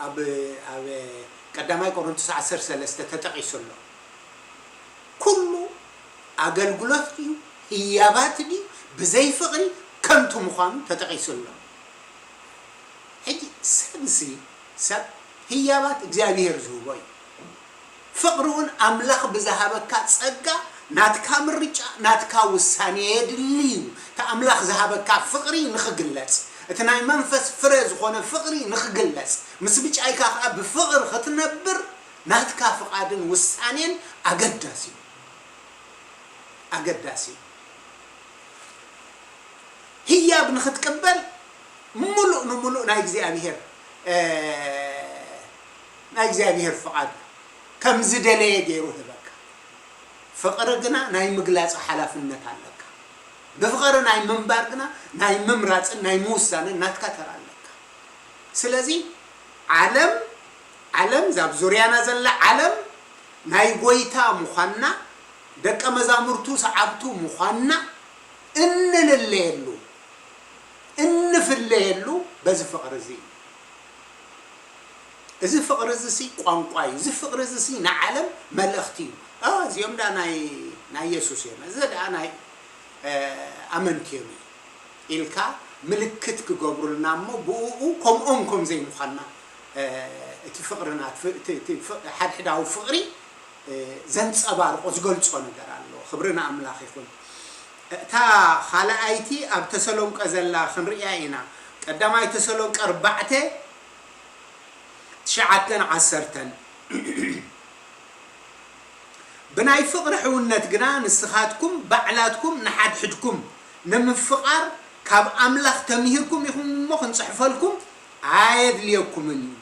ኣብ ኣብ ቀዳማይ ቆሮንቶስ ዓሰርተ ሰለስተ ተጠቒሱ ኣሎ። ኩሉ ኣገልግሎት ድዩ ህያባት ድዩ ብዘይ ፍቕሪ ከንቱ ምዃኑ ተጠቒሱ ኣሎ። ሕጂ ሰብሲ ሰብ ህያባት እግዚኣብሔር ዝህቦ እዩ። ፍቕሪ እውን ኣምላኽ ብዝሃበካ ጸጋ ናትካ ምርጫ ናትካ ውሳኔ የድሊ እዩ። እቲ ኣምላኽ ዝሃበካ ፍቕሪ ንኽግለጽ እቲ ናይ መንፈስ ፍረ ዝኾነ ፍቕሪ ንኽግለጽ ምስ ብጫይካ ከኣ ብፍቕሪ ክትነብር ናትካ ፍቓድን ውሳኔን ኣገዳሲ እዩ። ኣገዳሲ እዩ። ህያብ ንኽትቅበል ምሉእ ንምሉእ ናይ እግዚኣብሔር ናይ እግዚኣብሔር ፍቓድ ከም ዝደለየ ገይሩ ህበካ። ፍቕሪ ግና ናይ ምግላጽ ሓላፍነት ኣለካ። ብፍቕሪ ናይ ምንባር ግና ናይ ምምራጽን ናይ ምውሳንን ናትካ ተራ ኣለካ። ስለዚ ዓለም ዓለም ዛብ ዙርያና ዘላ ዓለም ናይ ጎይታ ምዃንና ደቀ መዛሙርቱ ሰዓብቱ ምዃንና እንልለየሉ እንፍለየሉ በዚ ፍቕሪ እዚ እዩ። እዚ ፍቕሪ እዚ ሲ ቋንቋ እዩ። እዚ ፍቕሪ እዚ ሲ ንዓለም መልእኽቲ እዩ። ኣ፣ እዚኦም ደኣ ናይ ናይ የሱስ እዮም፣ እዚ ደኣ ናይ እ፣ ኣመንቲ እዮም ኢልካ ምልክት ክገብሩልና እሞ ብእኡ ከምኦም ከም ዘይምዃንና እ፣ እቲ ፍቕርና እቲ ፍ- እቲ- እቲ ፍ- ሓድሕዳዊ ፍቕሪ እ፣ ዘንጸባርቆ ዝገልጾ ነገር ኣሎ። ክብሪ ንኣምላኽ ይኹን። እታ ካልኣይቲ ኣብ ተሰሎንቀ ዘላ ክንርእያ ኢና። ቀዳማይ ተሰሎንቀ ኣርባዕተ ትሽዓተን ዓሰርተን ብናይ ፍቕሪ ሕውነት ግና ንስኻትኩም ባዕላትኩም ንሓድሕድኩም ንምፍቓር ካብ ኣምላኽ ተምሂርኩም ኢኹም እሞ ክንጽሕፈልኩም ኣየድልየኩምን እዩ።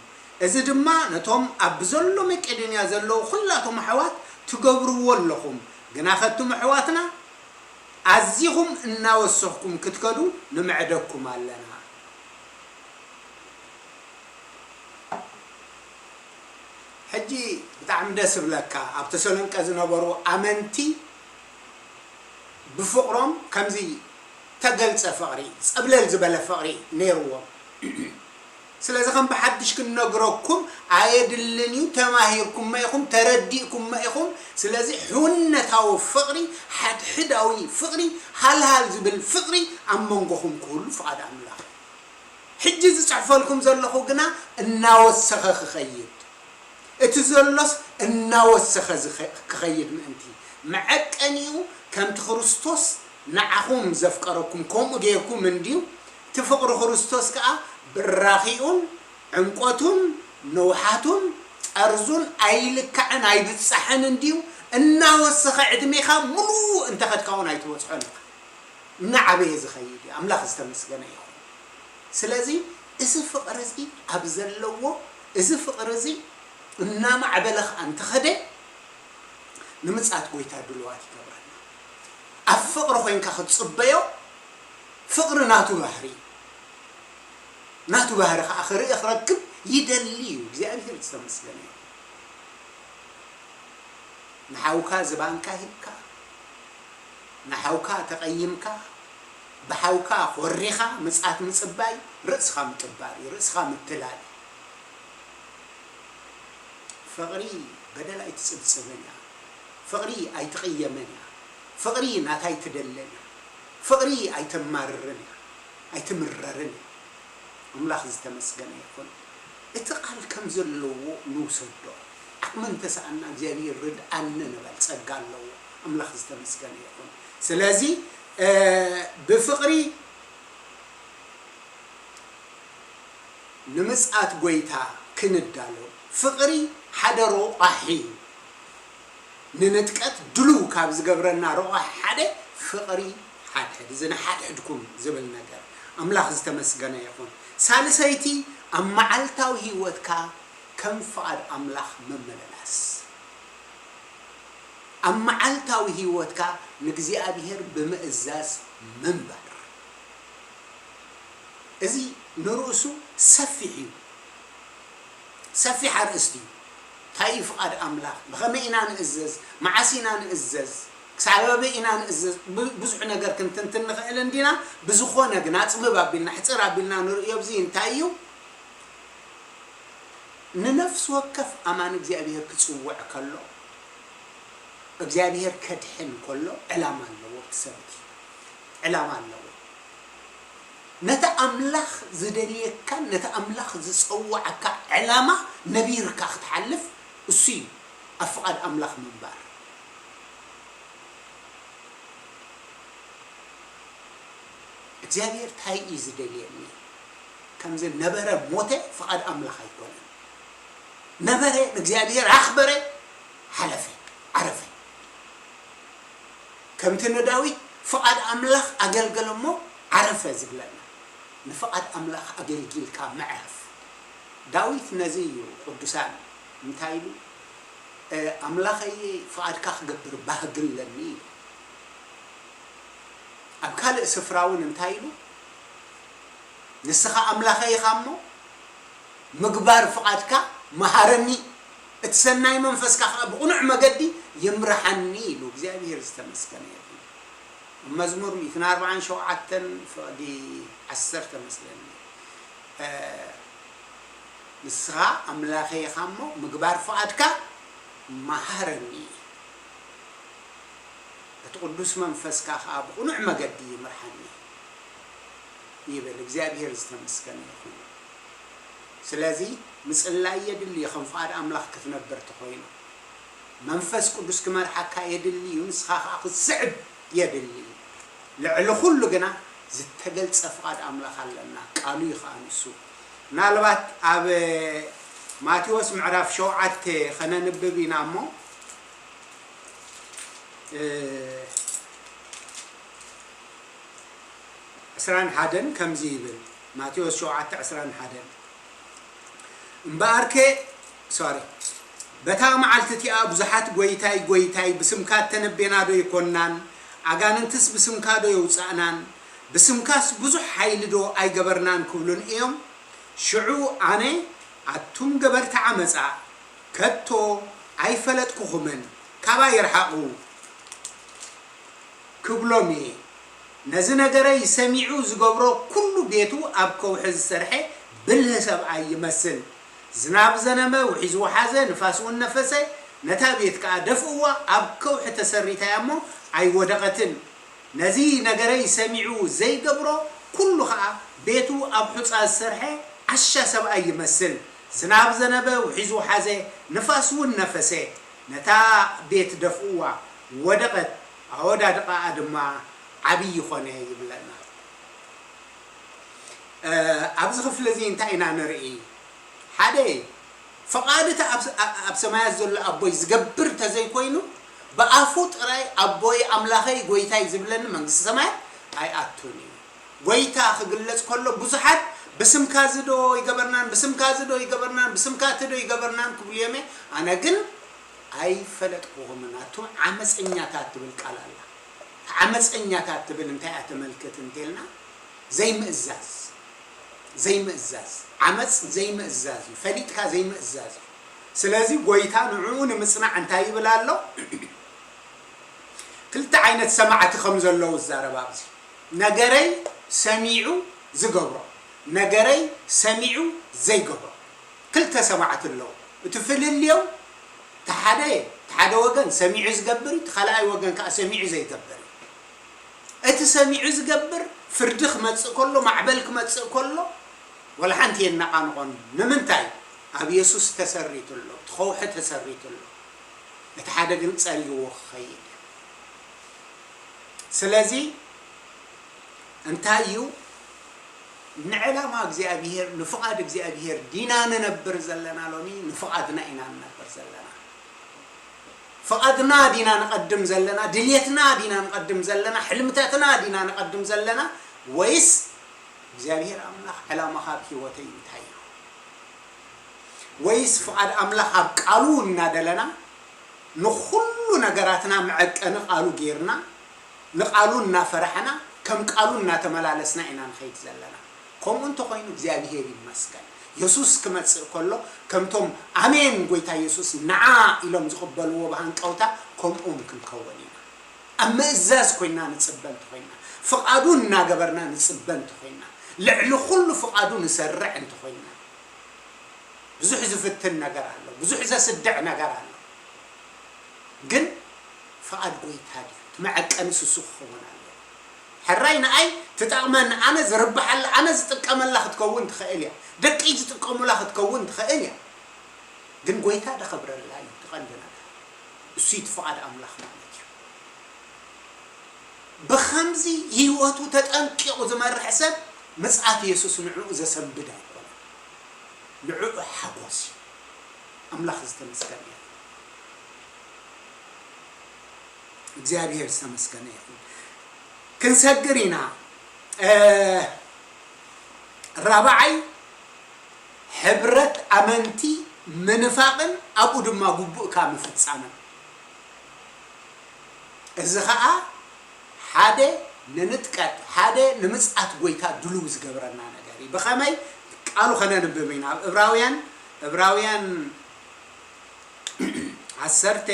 እዚ ድማ ነቶም ኣብ ብዘሎ መቄዶንያ ዘለዉ ኹላቶም ኣሕዋት ትገብርዎ ኣለኹም። ግናኸ እቱም ኣሕዋትና ኣዚኹም እናወሰኽኩም ክትከዱ ንምዕደኩም ኣለና። ሕጂ ብጣዕሚ ደስ ዝብለካ ኣብ ተሰሎንቀ ዝነበሩ ኣመንቲ ብፍቕሮም ከምዚ ተገልጸ ፍቕሪ ጸብለል ዝበለ ፍቕሪ ነይርዎም። ስለዚ ከም ብሓድሽ ክንነግረኩም ኣየድልን እዩ። ተማሂርኩሞ ኢኹም፣ ተረዲእኩሞ ኢኹም። ስለዚ ሕውነታዊ ፍቕሪ፣ ሓድሕዳዊ ፍቕሪ፣ ሃልሃል ዝብል ፍቕሪ ኣብ መንጎኹም ክህሉ ፍቓድ ኣምላኽ እዩ። ሕጂ ዝጽሕፈልኩም ዘለኹ ግና እናወሰኸ ክኸይድ፣ እቲ ዘሎስ እናወሰኸ ዝኸ- ክኸይድ ምእንቲ፣ መዐቀኒኡ ከምቲ ክርስቶስ ንዓኹም ዘፍቀረኩም ከምኡ ጌርኩም እንድዩ፣ እቲ ፍቕሪ ክርስቶስ ከኣ ብራኺኡን ዕምቆቱን ንውሓቱን ጠርዙን ኣይልካዕን ኣይብጻሕን እንድዩ፣ እናወሰኸ ዕድሜኻ ምሉእ እንተኸድካ እውን ኣይትበጽሖን ኢኻ። እናዓበየ ዝኸይድ እዩ። ኣምላኽ ዝተመስገነ ይኹን። ስለዚ እዚ ፍቕሪ እዚ ኣብ ዘለዎ፣ እዚ ፍቕሪ እዚ እናማዕበለ ኸኣ እንተኸደ ንምጽኣት ጎይታ ድሉዋት ይገብረና። ኣብ ፍቕሪ ኮይንካ ክትጽበዮ፣ ፍቕሪ ናቱ ባህሪ እዩ። ናቱ ባህሪ ኸኣ ክርኢ ክረክብ ይደሊ እዩ። እግዚኣብሔር ዝተመስገነ ይኹን። ንሓውካ ዝባንካ ሂብካ፣ ንሓውካ ተቐይምካ፣ ብሓውካ ኮሪኻ ምጽኣት ምጽባይ ርእስኻ ምጥባር እዩ፣ ርእስኻ ምትላል እዩ። ፍቕሪ በደል ኣይትጽብጽብን እያ። ፍቕሪ ኣይትቕየምን እያ። ፍቕሪ ናታ ኣይትደልን እያ። ፍቕሪ ኣይተማርርን እያ። ኣይትምረርን እያ። ኣምላኽ ዝተመስገነ ይኹን። እቲ ቃል ከም ዘለዎ ንውሰዶ። ዓቕሚ እንተሰኣና እግዚኣብሔር ርድኣኒ ንበል፣ ጸጋ ኣለዎ። ኣምላኽ ዝተመስገነ ይኹን። ስለዚ እ፣ ብፍቕሪ ንምጽኣት ጐይታ ክንዳሎ፣ ፍቕሪ ሓደ ረቋሒ እዩ። ንንጥቀት ድሉው ካብ ዝገብረና ረቋሒ ሓደ ፍቕሪ ሓድሕድ፣ እዚ ንሓድሕድኩም ዝብል ነገር። ኣምላኽ ዝተመስገነ ይኹን። ሳልሰይቲ፣ ኣብ መዓልታዊ ህይወትካ ከም ፍቓድ ኣምላኽ ምምልላስ። ኣብ መዓልታዊ ህይወትካ ንእግዚኣብሔር ብምእዛዝ ምንባር። እዚ ንርእሱ ሰፊሕ እዩ። ሰፊሕ ኣርእስቲ እዩ። እንታይ እዩ ፍቓድ ኣምላኽ? ብኸመይ ኢና ንእዘዝ? መዓስ ኢና ንእዘዝ? ክሳብ ኣበይ ኢና ንእዝዝ? ብ-፣ ብዙሕ ነገር ክንትንትን ንኽእል እንዲና። ብዝኾነ ግን ኣጽብብ ኣቢልና፣ ሕጽር ኣቢልና ንርእዮ። ኣብዚ እንታይ እዩ? ንነፍሲ ወከፍ ኣማኒ እግዚኣብሔር ክጽውዕ ከሎ፣ እግዚኣብሔር ከድሕን ከሎ ዕላማ ኣለዎ። እቲ ሰብ እቲ ዕላማ ኣለዎ። ነቲ ኣምላኽ ዝደልየካን ነቲ ኣምላኽ ዝጸውዓካ ዕላማ ነቢርካ ክትሓልፍ እሱ እዩ፣ ኣብ ፍቓድ ኣምላኽ ምንባር። እግዚኣብሔር እንታይ እዩ ዝደልየኒ? ከምዚ ነበረ ሞተ ፍቓድ ኣምላኽ ኣይኮነን። ነበረ ንእግዚኣብሔር ኣኽበረ፣ ሓለፈ፣ ዓረፈ። ከምቲ ንዳዊት ፍቓድ ኣምላኽ ኣገልገለ እሞ ዓረፈ ዝብለና። ንፍቓድ ኣምላኽ ኣገልጊልካ ምዕራፍ። ዳዊት ነዚ እዩ ቅዱሳን እንታይ ኢሉ? "ኣምላኸየ ፍቓድካ ክገብር ባህጊ ኣለኒ" ኢሉ። ኣብ ካልእ ስፍራ እውን እንታይ ኢሉ? "ንስኻ ኣምላኸይ ኢኻ እሞ ምግባር ፍቓድካ መሃረኒ፣ እቲ ሰናይ መንፈስካ ኸኣ ብቕኑዕ መገዲ ይምርሓኒ" ኢሉ። እግዚኣብሔር ዝተመስገነ ይኹን። ኣብ መዝሙር ሚእትን ኣርባዓን ሸውዓተን ፍቕዲ ዓሰርተ መስለኒ። እ፣ "ንስኻ ኣምላኸይ ኢኻ እሞ ምግባር ፍቓድካ መሃረኒ፣ እቲ ቅዱስ መንፈስካ ኸኣ ብቕኑዕ መገዲ ይምርሓኒ" ይብል። እግዚኣብሔር ዝተመስገነ ይኹን። ስለዚ ምጽላይ የድሊ እዩ፣ ከም ፍቓድ ኣምላኽ ክትነብር ተኾይኑ። መንፈስ ቅዱስ ክመርሓካ የድሊ እዩ፣ ንስኻ ኸኣ ክትስዕብ የድሊ እዩ። ልዕሊ ኹሉ ግና ዝተገልጸ ፍቓድ ኣምላኽ ኣለና፣ ቃሉ እዩ ኸኣ ንሱ። ምናልባት ኣብ ማቴዎስ ምዕራፍ ሸውዓተ ኸነንብብ ኢና እሞ፣ እ፣ ዕስራን ሓደን ከምዚ ይብል፣ ማቴዎስ ሸውዓተ ዕስራን ሓደን፣ "እምበኣርከ"፣ ሶሪ፣ "በታ መዓልቲ እቲኣ ብዙሓት 'ጐይታይ፣ ጐይታይ፣ ብስምካ እተነቤና ዶ ኣይኮንናን? ኣጋንንትስ ብስምካ ዶ የውጻእናን? ብስምካስ ብዙሕ ሓይሊ ዶ ኣይገበርናን?' ክብሉኒ እዮም። ሽዑ ኣነ፣ 'ኣቱም ገበርቲ ዓመጻ፣ ከቶ ኣይፈለጥኩኹምን፣ ካባይ ርሓቑ' ክብሎም እየ። ነዚ ነገረይ ሰሚዑ ዝገብሮ ኩሉ ቤቱ ኣብ ከውሒ ዝሰርሐ ብልህ ሰብኣይ ይመስል። ዝናብ ዘነበ፣ ውሒዝ ወሓዘ፣ ንፋስ እውን ነፈሰ፣ ነታ ቤት ከኣ ደፍእዋ፣ ኣብ ከውሒ ተሰሪታያ እሞ ኣይወደቐትን። ነዚ ነገረይ ሰሚዑ ዘይገብሮ ኩሉ ኸኣ ቤቱ ኣብ ሑጻ ዝሰርሐ ዓሻ ሰብኣይ ይመስል። ዝናብ ዘነበ፣ ውሒዝ ወሓዘ፣ ንፋስ እውን ነፈሰ፣ ነታ ቤት ደፍእዋ፣ ወደቐት፣ ኣወዳድቓኣ ድማ ዓብዪ ኾነ" ይብለና። እ፣ ኣብዚ ክፍሊ እዚ እንታይ ኢና ንርኢ? ሓደ፣ ፍቓድ እቲ ኣብ፣ ኣብ ሰማያት ዘሎ ኣቦይ ዝገብር እንተዘይኮይኑ፣ ብኣፉ ጥራይ "ኣቦይ፣ ኣምላኸይ፣ ጐይታይ" ዝብለኒ መንግስቲ ሰማያት ኣይኣቱን እዩ። ጐይታ ክግለጽ ከሎ ብዙሓት "ብስምካ እዚ ዶ ይገበርናን፣ ብስምካ እዚ ዶ ይገበርናን፣ ብስምካ እቲ ዶ ይገበርናን" ክብሉ እዮም። ኣነ ግን "ኣይፈለጥኩኹምን፣ ኣቱም ዓመፀኛታት" ትብል ቃል ኣላ። ዓመፀኛታት ትብል እንታይ እያ ተመልክት እንተልና፣ ዘይምእዛዝ፣ ዘይምእዛዝ፣ ዓመፅ ዘይምእዛዝ እዩ፣ ፈሊጥካ ዘይምእዛዝ እዩ። ስለዚ ጐይታ ንዕኡ ንምፅናዕ እንታይ ይብል ኣሎ? ክልተ ዓይነት ሰማዕቲ ከም ዘለዉ ይዛረብ ኣብዚ። ነገረይ ሰሚዑ ዝገብሮ፣ ነገረይ ሰሚዑ ዘይገብሮ። ክልተ ሰማዕቲ ኣለዉ። እቲ ፍልልዮም፣ እቲ ሓደ፣ እቲ ሓደ ወገን ሰሚዑ ዝገብር እዩ፣ እቲ ካልኣይ ወገን ከኣ ሰሚዑ ዘይገብር እዩ። እቲ ሰሚዑ ዝገብር፣ ፍርዲ ክመጽእ ከሎ፣ ማዕበል ክመጽእ ከሎ፣ ወላ ሓንቲ የናቓንቖን። ንምንታይ? ኣብ የሱስ ተሰሪቱ ኣሎ፣ እቲ ኸውሒ ተሰሪቱ ኣሎ። እቲ ሓደ ግን ጸሪግዎ ክኸይድ እዩ። ስለዚ እንታይ እዩ? ንዕላማ እግዚኣብሄር፣ ንፍቓድ እግዚኣብሄር ዲና ንነብር ዘለና? ሎሚ ንፍቓድና ኢና ንነብር ዘለና? ፍቓድና ዲና ንቐድም ዘለና? ድልየትና ዲና ንቐድም ዘለና? ሕልምታትና ዲና ንቐድም ዘለና? ወይስ እግዚኣብሄር ኣምላኽ ዕላማኻ ኣብ ህይወተይ እንታይ እዩ? ወይስ ፍቓድ ኣምላኽ ኣብ ቃሉ እናደለና ንኹሉ ነገራትና መዐቀኒ ቃሉ ጌርና ንቃሉ እናፈራሕና ከም ቃሉ እናተመላለስና ኢና ንኸይድ ዘለና። ከምኡ እንተኾይኑ እግዚኣብሄር ይመስገን። የሱስ ክመጽእ ከሎ ከምቶም ኣሜን ጎይታ የሱስ ንዓ ኢሎም ዝቕበልዎ ብሃንቀውታ ከምኦም ክንከውን ኢና። ኣብ ምእዛዝ ኮይና ንጽበ እንተኾይና፣ ፍቓዱ እናገበርና ንጽበ እንተኾይና፣ ልዕሊ ኩሉ ፍቓዱ ንሰርዕ እንተኾይና፣ ብዙሕ ዝፍትን ነገር ኣሎ፣ ብዙሕ ዘስድዕ ነገር ኣሎ። ግን ፍቓድ ጎይታ ድዩ? እቲ መዐቀኒ ስሱ ክኸውን ኣለዎ። ሕራይ ንኣይ ትጠቕመኒ፣ ኣነ ዝርብሓላ፣ ኣነ ዝጥቀመላ ክትከውን ትኽእል እያ። ደቀይ ዝጥቀሙላ ክትከውን ትኽእል እያ። ግን ጎይታ ደኸብረላ እዩ እቲ ቀንዲ ነገር። እሱ እቲ ፍቓድ ኣምላኽ ማለት እዩ። ብኸምዚ ህይወቱ ተጠንቂቑ ዝመርሕ ሰብ ምጽኣት የሱስ ንዕኡ ዘሰንብድ ኣይኮነን። ንዕኡ ሓጎስ እዩ። ኣምላኽ ዝተመስገነ ይኹን። እግዚኣብሔር ዝተመስገነ ይኹን። ክንሰግር ኢና። እ፣ ራብዓይ፣ ሕብረት ኣመንቲ ምንፋቕን ኣብኡ ድማ ግቡእካ ምፍጻምን። እዚ ኸኣ ሓደ ንንጥቀት፣ ሓደ ንምጽኣት ጐይታ ድሉው ዝገብረና ነገር እዩ። ብኸመይ? ቃሉ ኸነንብብ ኢና። ኣብ ዕብራውያን፣ ዕብራውያን ዓሰርተ፣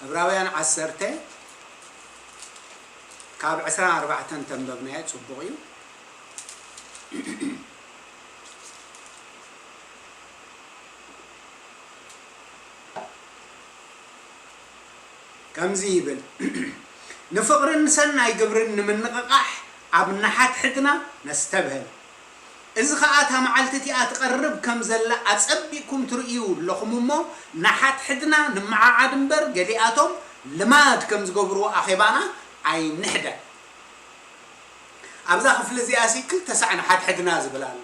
ዕብራውያን ዓሰርተ ካብ ዕስራን ኣርባዕተን ተንበብናዮ ጽቡቕ እዩ። ከምዚ ይብል፣ ንፍቕርን ንሰናይ ግብርን ንምንቕቓሕ ኣብ ንሓድሕድና ነስተብህል። እዚ ኸኣ እታ መዓልቲ እቲኣ ትቐርብ ከም ዘላ ኣጸቢቕኩም ትርእዩ ኣለኹም እሞ፣ ንሓድሕድና ንመዓዓድ እምበር፣ ገሊኣቶም ልማድ ከም ዝገብርዎ ኣኼባና ኣይንሕደግ። ኣብዛ ክፍሊ እዚኣ ሲ ክልተ ሳዕ ንሓድሕድና ዝብል ኣሎ።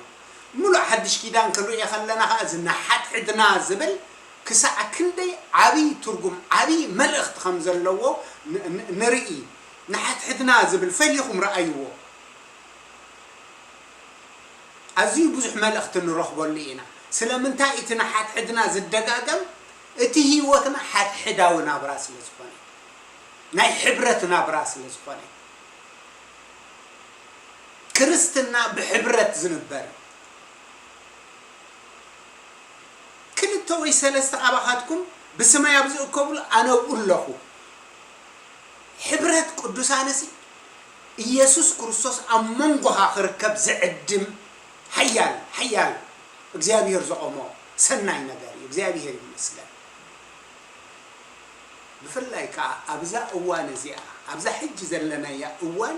ምሉእ ሓድሽ ኪዳን ክንርእዮ ከለና ኸኣ እዚ ንሓድሕድና ዝብል ክሳዕ ክንደይ ዓብዪ ትርጉም፣ ዓብዪ መልእኽቲ ከም ዘለዎ ን-፣ ን-፣ ንርኢ። ንሓድሕድና ዝብል ፈሊኹም ረኣይዎ። ኣዝዩ ብዙሕ መልእኽቲ ንረኽበሉ ኢና። ስለምንታይ? እቲ ንሓድሕድና ዝደጋገም፣ እቲ ህይወትና ሓድሕዳዊ ናብራ ስለ ዝኾነ፣ ናይ ሕብረት ናብራ ስለ ዝኾነ፣ ክርስትና ብሕብረት ዝንበር። ክልተ ወይ ሰለስተ ካባኻትኩም ብስመይ ኣብ ዝእከብሉ ኣነ ኣብኡ ኣለኹ። ሕብረት ቅዱሳንሲ ኢየሱስ ክርስቶስ ኣብ መንጎኻ ክርከብ ዝዕድም ሓያል፣ ሓያል እግዚኣብሔር ዘቖሞ ሰናይ ነገር እዩ። እግዚኣብሔር ይመስገን። ብፍላይ ከኣ ኣብዛ እዋን እዚኣ፣ ኣብዛ ሕጂ ዘለናያ እዋን፣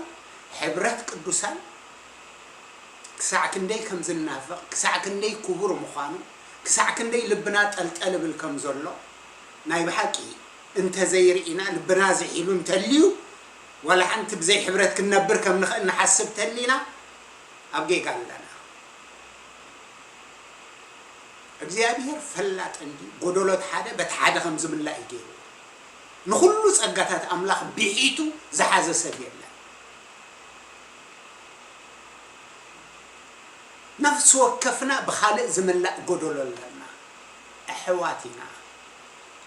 ሕብረት ቅዱሳን ክሳዕ ክንደይ ከም ዝናፈቕ፣ ክሳዕ ክንደይ ክቡር ምዃኑ፣ ክሳዕ ክንደይ ልብና ጠልጠል እብል ከም ዘሎ ናይ ብሓቂ እንተዘይርኢና፣ ልብና ዝሒሉ እንተልዩ፣ ዋላ ሓንቲ ብዘይ ሕብረት ክንነብር ከም ንኽእል ንሓስብ ተሊና፣ ኣብ ጌጋ ኣለና። እግዚኣብሔር ፈላጥ እንዲ፣ ጎደሎ እቲ ሓደ በቲ ሓደ ከም ዝምላእ እዩ ገይሩ። ንኹሉ ጸጋታት ኣምላኽ ብሒቱ ዝሓዘ ሰብ የለን። ነፍሲ ወከፍና ብኻልእ ዝምላእ ጎደሎ ኣለና። ኣሕዋት ኢና።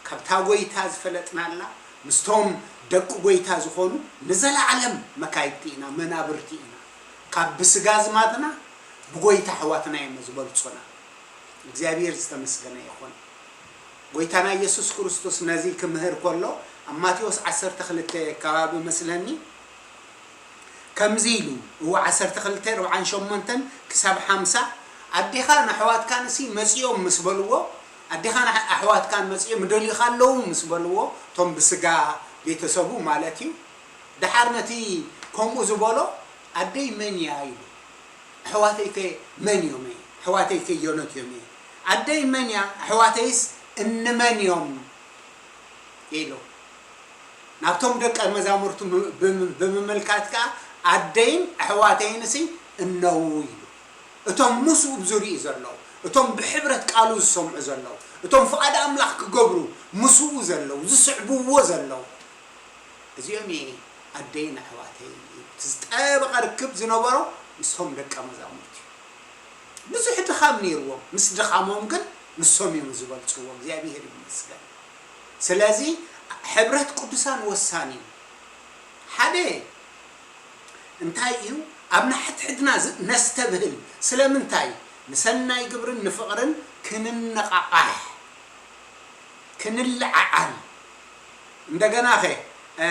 ካብታ ጐይታ ዝፈለጥናላ፣ ምስቶም ደቂ ጐይታ ዝኾኑ ንዘለዓለም መካይድቲ ኢና፣ መናብርቲ ኢና። ካብ ብስጋ ኣዝማድና ብጐይታ ኣሕዋትና እዮም ዝበልጹና። እግዚኣብሔር ዝተመስገነ ይኹን። ጐይታና ኢየሱስ ክርስቶስ ነዚ ክምህር ከሎ፣ ኣብ ማቴዎስ ዓሰርተ ክልተ ከባቢ መስለኒ፣ ከምዚ ኢሉ፣ እወ፣ ዓሰርተ ክልተ፣ ኣርብዓን ሸሞንተን ክሳብ ሓምሳ፣ ኣዴኻን ኣሕዋትካንሲ መጺኦም ምስ በልዎ፣ ኣዴኻን ኣሕ-፣ ኣሕዋትካን መጺኦም ይደልዩኻ ኣለዉ ምስ በልዎ፣ እቶም ብስጋ ቤተሰቡ ማለት እዩ። ደሓር ነቲ ከምኡ ዝበሎ፣ ኣደይ መን እያ? ኢሉ። ኣሕዋተይከ መን እዮም? ኣሕዋተይከ ኣየኖት እዮም? ኣደይ መን እያ? ኣሕዋተይስ እንመን እዮም? ኢሉ። ናብቶም ደቀ መዛሙርቱ ም-፣ ብም-፣ ብምምልካት ከኣ፣ ኣደይን ኣሕዋተይንሲ እነዉ ኢሉ። እቶም ምስኡ ብዙርይኡ ዘለዉ፣ እቶም ብሕብረት ቃሉ ዝሰምዑ ዘለዉ፣ እቶም ፍቓድ ኣምላኽ ክገብሩ ምስኡ ዘለዉ፣ ዝስዕብዎ ዘለዉ፣ እዚኦም እየ ኣደይን ኣሕዋተይን ኢሉ። እቲ ዝጠበቐ ርክብ ዝነበሮ ምስቶም ደቀ መዛሙርቱ እዩ። ብዙሕ ድኻም ነይርዎም፣ ምስ ድኻሞም ግን ንሶም እዮም ዝበልጽዎ። እግዚኣብሔር ይመስገን። ስለዚ ሕብረት ቅዱሳን ወሳኒ እዩ። ሓደ እንታይ እዩ? ኣብ ንሕድሕድና ዝ-፣ ነስተብህል። ስለምንታይ? ንሰናይ ግብርን ንፍቕርን ክንነቓቓሕ። ክንለዓዓል፣ እንደገና ኸ፣ እ፣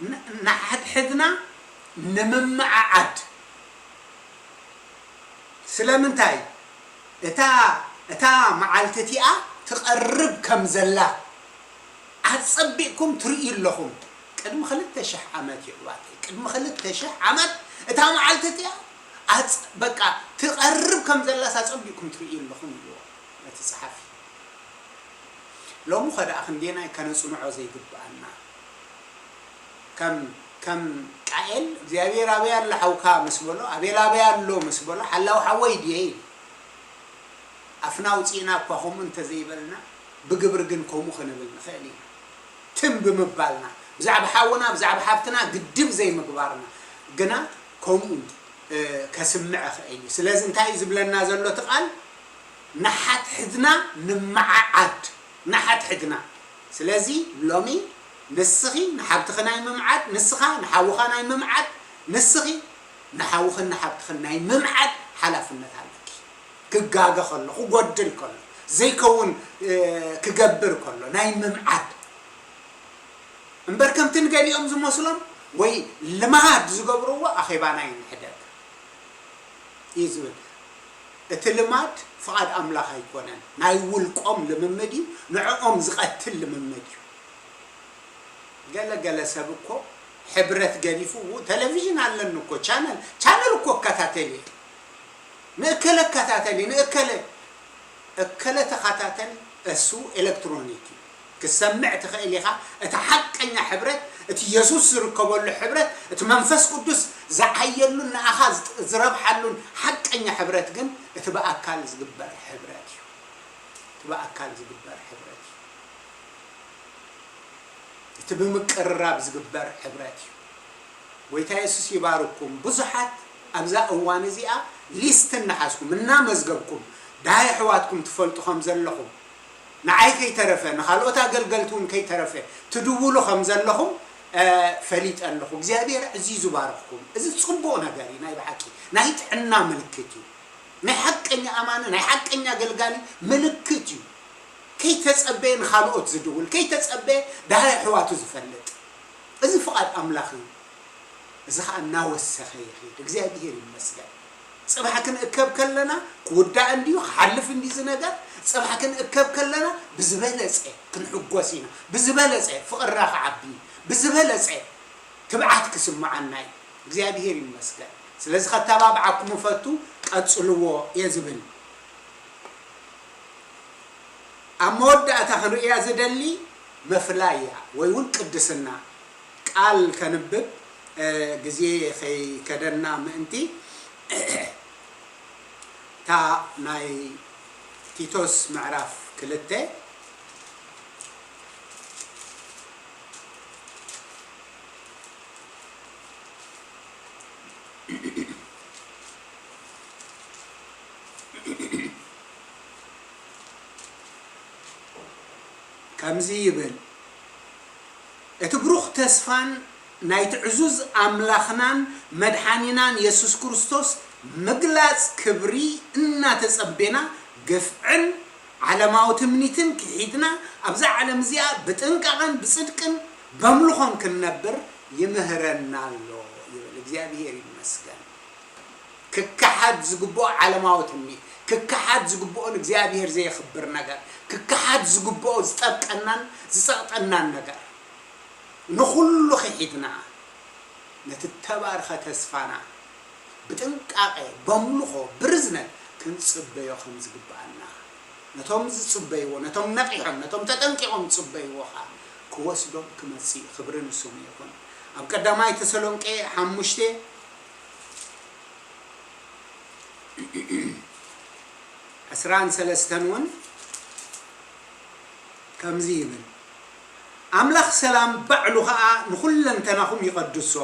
ን-፣ ንሓድሕድና ንምምዓዓድ። ስለምንታይ? እታ፣ እታ መዓልቲ እቲኣ ትቐርብ ከም ዘላ ኣጸቢቕኩም ትርእዩ ኣለኹም። ቅድሚ ክልተ ሽሕ ዓመት እዩ፣ ኣሕዋተይ። ቅድሚ ክልተ ሽሕ ዓመት እታ መዓልቲ እቲኣ ኣጽ-፣ በቃ ትቐርብ ከም ዘላስ ኣጸቢቕኩም ትርእዩ ኣለኹም፣ ኢልዎ ነቲ ጸሓፊ። ሎሚ ኸ ደኣ ክንደየናይ ከነጽንዖ ዘይግብኣና? ከም፣ ከም ቃኤል፣ እግዚኣብሔር ኣበይ ኣሎ ሓውካ ምስ በሎ፣ ኣቤል ኣበይ ኣሎ ምስ በሎ፣ ሓላው ሓወይ ድየ ኢሉ። ኣፍና ኣውጺእና እኳ ከምኡ እንተዘይበልና፣ ብግብሪ ግን ከምኡ ክንብል ንኽእል ኢና። ትም ብምባልና፣ ብዛዕባ ሓውና፣ ብዛዕባ ሓፍትና ግድብ ዘይምግባርና፣ ግና ከምኡ፣ እ፣ ከስምዕ ይኽእል እዩ። ስለዚ እንታይ እዩ ዝብለና ዘሎ እቲ ቃል? ንሓድሕድና ንመዓዓድ፣ ንሓድሕድና። ስለዚ ሎሚ ንስኺ ንሓብትኺ ናይ ምምዓድ፣ ንስኻ ንሓውኻ ናይ ምምዓድ፣ ንስኺ ንሓውኽን ንሓብትኽን ናይ ምምዓድ ሓላፍነት ኣለኪ። ክጋገ ከሎ፣ ክጎድል ከሎ፣ ዘይከውን፣ እ፣ ክገብር ከሎ ናይ ምምዓድ። እምበር ከምቲ ንገሊኦም ዝመስሎም ወይ ልማድ ዝገብርዎ ኣኼባና ይንሕደግ እዩ ዝብል። እቲ ልማድ ፍቓድ ኣምላኽ ኣይኮነን። ናይ ውልቆም ልምምድ እዩ፣ ንዕኦም ዝቐትል ልምምድ እዩ። ገለ ገለ ሰብ እኮ ሕብረት ገዲፉ፣ ቴሌቪዥን ኣለኒ እኮ፣ ቻነል፣ ቻነል እኮ እከታተል እየ። ንእከለ እከታተል እየ፣ ንእከለ፣ እከለ ተኸታተል፣ እሱ ኤሌክትሮኒክ እዩ። ክሰምዕ ትኽእል ኢኻ። እቲ ሓቀኛ ሕብረት፣ እቲ የሱስ ዝርከበሉ ሕብረት፣ እቲ መንፈስ ቅዱስ ዝዓየሉን ንኣኻ ዝጥ-፣ ዝረብሓሉን ሓቀኛ ሕብረት ግን እቲ ብኣካል ዝግበር ሕብረት እዩ። እቲ ብኣካል ዝግበር ሕብረት እዩ። እቲ ብምቅርራብ ዝግበር ሕብረት እዩ። ጎይታ የሱስ ይባርኩም። ብዙሓት ኣብዛ እዋን እዚኣ ሊስት እናሓዝኩም፣ እናመዝገብኩም፣ ደሃይ ኣሕዋትኩም ትፈልጡ ከም ዘለኹም፣ ንዓይ ከይተረፈ፣ ንኻልኦት ኣገልገልቲ እውን ከይተረፈ ትድውሉ ከም ዘለኹም፣ እ፣ ፈሊጠ ኣለኹ። እግዚኣብሔር ኣዕዚዙ ባርኽኩም። እዚ ጽቡቕ ነገር እዩ። ናይ ብሓቂ ናይ ጥዕና ምልክት እዩ። ናይ ሓቀኛ ኣማኒ፣ ናይ ሓቀኛ ኣገልጋሊ ምልክት እዩ። ከይተጸበየ ንኻልኦት ዝድውል፣ ከይተጸበየ ደሃይ ኣሕዋቱ ዝፈልጥ። እዚ ፍቓድ ኣምላኽ እዩ። እዚ ኸኣ እናወሰኸ ይኸይድ። እግዚኣብሔር ይመስገን። ጽባሕ ክንእከብ ከለና ክውዳእ እንድዩ፣ ክሓልፍ እንድዩ እዚ ነገር። ጽባሕ ክንእከብ ከለና ብዝበለጸ ክንሕጎስ ኢና። ብዝበለጸ ፍቕርና ክዓቢ፣ ብዝበለጸ ትብዓት ክስምዓና እዩ። እግዚኣብሔር ይመስገን። ስለዚ ከተባብዓኩም እፈቱ፣ ቀጽልዎ እየ ዝብል። ኣብ መወዳእታ ክንርእያ ዝደሊ ምፍላይ እያ፣ ወይ እውን ቅድስና። ቃል ከንብብ፣ እ፣ ግዜ ከይከደና ምእንቲ፣ እታ ናይ ቲቶስ ምዕራፍ ክልተ፣ ከምዚ ይብል፣ እቲ ብሩኽ ተስፋን ናይቲ ዕዙዝ ኣምላኽናን መድሓኒናን የሱስ ክርስቶስ ምግላጽ ክብሪ እናተጸቤና፣ ግፍዕን ዓለማዊ ትምኒትን ክሒድና፣ ኣብዛ ዓለም እዚኣ ብጥንቃቐን ብጽድቅን በምልኾን ክንነብር ይምህረና ኣሎ ይብል። እግዚኣብሔር ይመስገን። ክከሓድ ዝግብኦ ዓለማዊ ትምኒት፣ ክከሓድ ዝግብኦ ንእግዚኣብሔር ዘየኽብር ነገር፣ ክከሓድ ዝግብኦ ዝጠብቀናን ዝጸቕጠናን ነገር፣ ንኹሉ ክሒድና፣ ነቲ እተባርኸ ተስፋና ብጥንቃቐ፣ በምልኾ፣ ብርዝነት ክንጽበዮ ከም ዝግብኣና፣ ነቶም ዝጽበይዎ፣ ነቶም ነቒሖም፣ ነቶም ተጠንቂቖም ዝጽበይዎ ኸኣ ክወስዶም ክመጽእ እዩ። ክብሪ ንስሙ ይኹን። ኣብ ቀዳማይ ተሰሎንቄ ሓሙሽተ ዕስራን ሰለስተን እውን ከምዚ ይብል፣ ኣምላኽ ሰላም ባዕሉ ኸኣ ንኹለንተናኹም ይቐድሶ፣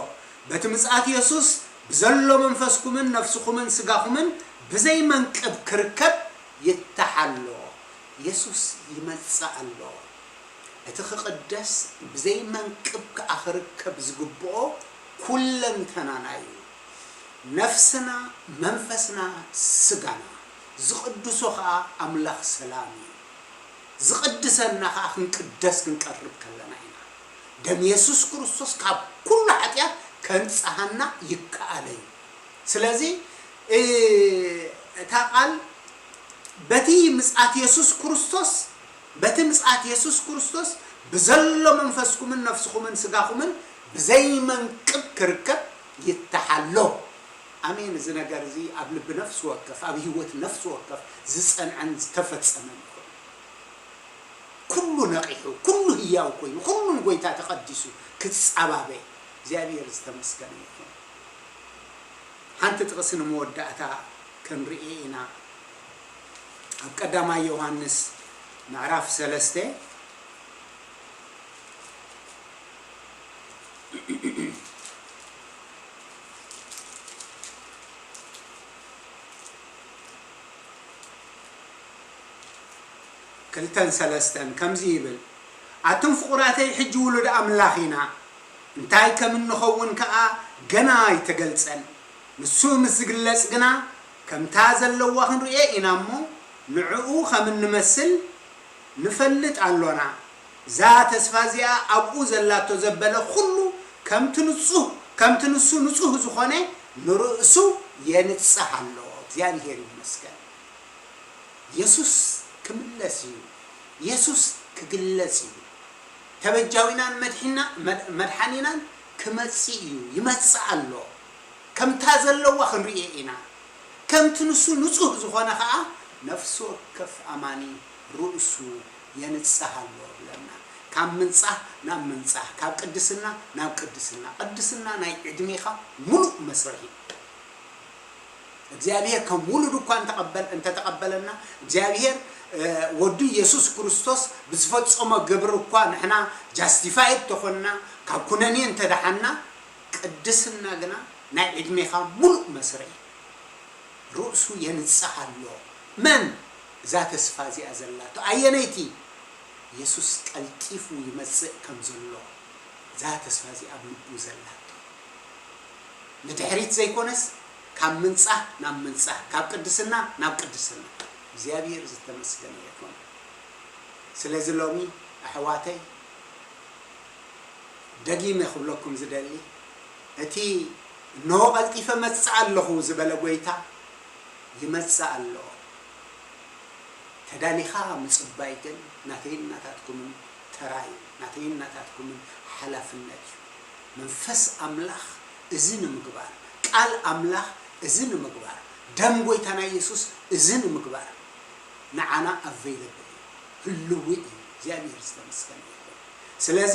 በቲ ምጽኣት የሱስ ብዘሎ መንፈስኩምን ነፍስኹምን ስጋኹምን ብዘይ መንቅብ ክርከብ ይተሓሎ። የሱስ ይመጽእ ኣሎ። እቲ ክቕደስ ብዘይ መንቅብ ከኣ ክርከብ ዝግብኦ ኩለንተናና እዩ። ነፍስና፣ መንፈስና፣ ስጋና ዝቕድሶ ኸኣ ኣምላኽ ሰላም እዩ። ዝቕድሰና ኸኣ ክንቅደስ ክንቀርብ ከለና ኢና። ደም የሱስ ክርስቶስ ካብ ኩሉ ሓጢኣት ከንጽሃና ይከኣል እዩ። ስለዚ እ፣ እታ ቃል በቲ ምጽኣት የሱስ ክርስቶስ፣ በቲ ምጽኣት የሱስ ክርስቶስ ብዘሎ መንፈስኩምን ነፍስኹምን ስጋኹምን ብዘይመንቅብ ክርከብ ይተሓሎ። ኣሜን። እዚ ነገር እዚ ኣብ ልቢ ነፍሲ ወከፍ፣ ኣብ ህይወት ነፍሲ ወከፍ ዝጸንዐን ዝተፈጸመን ይኹን። ኩሉ ነቒሑ፣ ኩሉ ህያው ኮይኑ፣ ኩሉ ንጎይታ ተቐዲሱ ክጻባበ እግዚኣብሔር ዝተመስገነ ይኹን። ሓንቲ ጥቕሲ ንመወዳእታ ክንርኢ ኢና። ኣብ ቀዳማይ ዮሃንስ ምዕራፍ ሰለስተ ክልተን ሰለስተን ከምዚ ይብል፣ ኣቱም ፍቑራተይ፣ ሕጂ ውሉድ ኣምላኽ ኢና፣ እንታይ ከም እንኸውን ከኣ ገና ኣይተገልጸን። ንሱ ምስ ዝግለጽ ግና፣ ከምታ ዘለዋ ክንርእዮ ኢና እሞ፣ ንዕኡ ከም እንመስል ንፈልጥ ኣሎና። እዛ ተስፋ እዚኣ ኣብኡ ዘላቶ ዘበለ ኩሉ ከምቲ ንጹህ፣ ከምቲ ንሱ ንጹህ ዝኾነ ንርእሱ የንጽህ ኣሎ። እግዚኣብሔር ይመስገን። የሱስ ክምለስ እዩ። የሱስ ክግለጽ እዩ። ተበጃዊናን መድሒና-፣ መድ-፣ መድሓኒናን ክመጽእ እዩ። ይመጽእ ኣሎ። ከምታ ዘለዋ ክንርእዮ ኢና። ከምቲ ንሱ ንጹህ ዝኾነ ኸኣ ነፍሲ ወከፍ ኣማኒ ርእሱ የንጽህ ኣሎ ብለና። ካብ ምንጻህ ናብ ምንጻህ፣ ካብ ቅድስና ናብ ቅድስና። ቅድስና ናይ ዕድሜኻ ሙሉእ መስርሒ። እግዚኣብሔር ከም ውሉድ እኳ እንተቐበል-፣ እንተተቐበለና፣ እግዚኣብሔር፣ እ፣ ወዱ የሱስ ክርስቶስ ብዝፈጸሞ ግብሪ እኳ ንሕና ጃስቲፋይድ ተኾንና፣ ካብ ኩነኔ እንተደሓንና፣ ቅድስና ግና ናይ ዕድሜኻ ሙሉእ መስርሒ። ርእሱ የንጽህ ኣሎ። መን? እዛ ተስፋ እዚኣ ዘላቶ። ኣየነይቲ? የሱስ ቀልጢፉ ይመጽእ ከም ዘሎ እዛ ተስፋ እዚኣ ኣብ ልቡ ዘላቶ። ንድሕሪት ዘይኮነስ፣ ካብ ምንጻህ ናብ ምንጻህ፣ ካብ ቅድስና ናብ ቅድስና። እግዚኣብሔር ዝተመስገነ ይኹን። ስለዚ ሎሚ ኣሕዋተይ፣ ደጊመ ክብለኩም ዝደሊ፣ እቲ "እነሆ ቀልጢፈ እመጽእ ኣለኹ" ዝበለ ጐይታ ይመጽእ ኣሎ። ተዳሊኻ ምጽባይ ግን ናተይን ናታትኩምን ተራ እዩ፣ ናተይን ናታትኩምን ሓላፍነት እዩ። መንፈስ ኣምላኽ እዚ ንምግባር፣ ቃል ኣምላኽ እዚ ንምግባር፣ ደም ጐይታና የሱስ እዚ ንምግባር ንዓና ኣቨይለብል እዩ፣ ህልዊ እዩ። እግዚኣብሔር ዝተመስገነ ይኹን። ስለዚ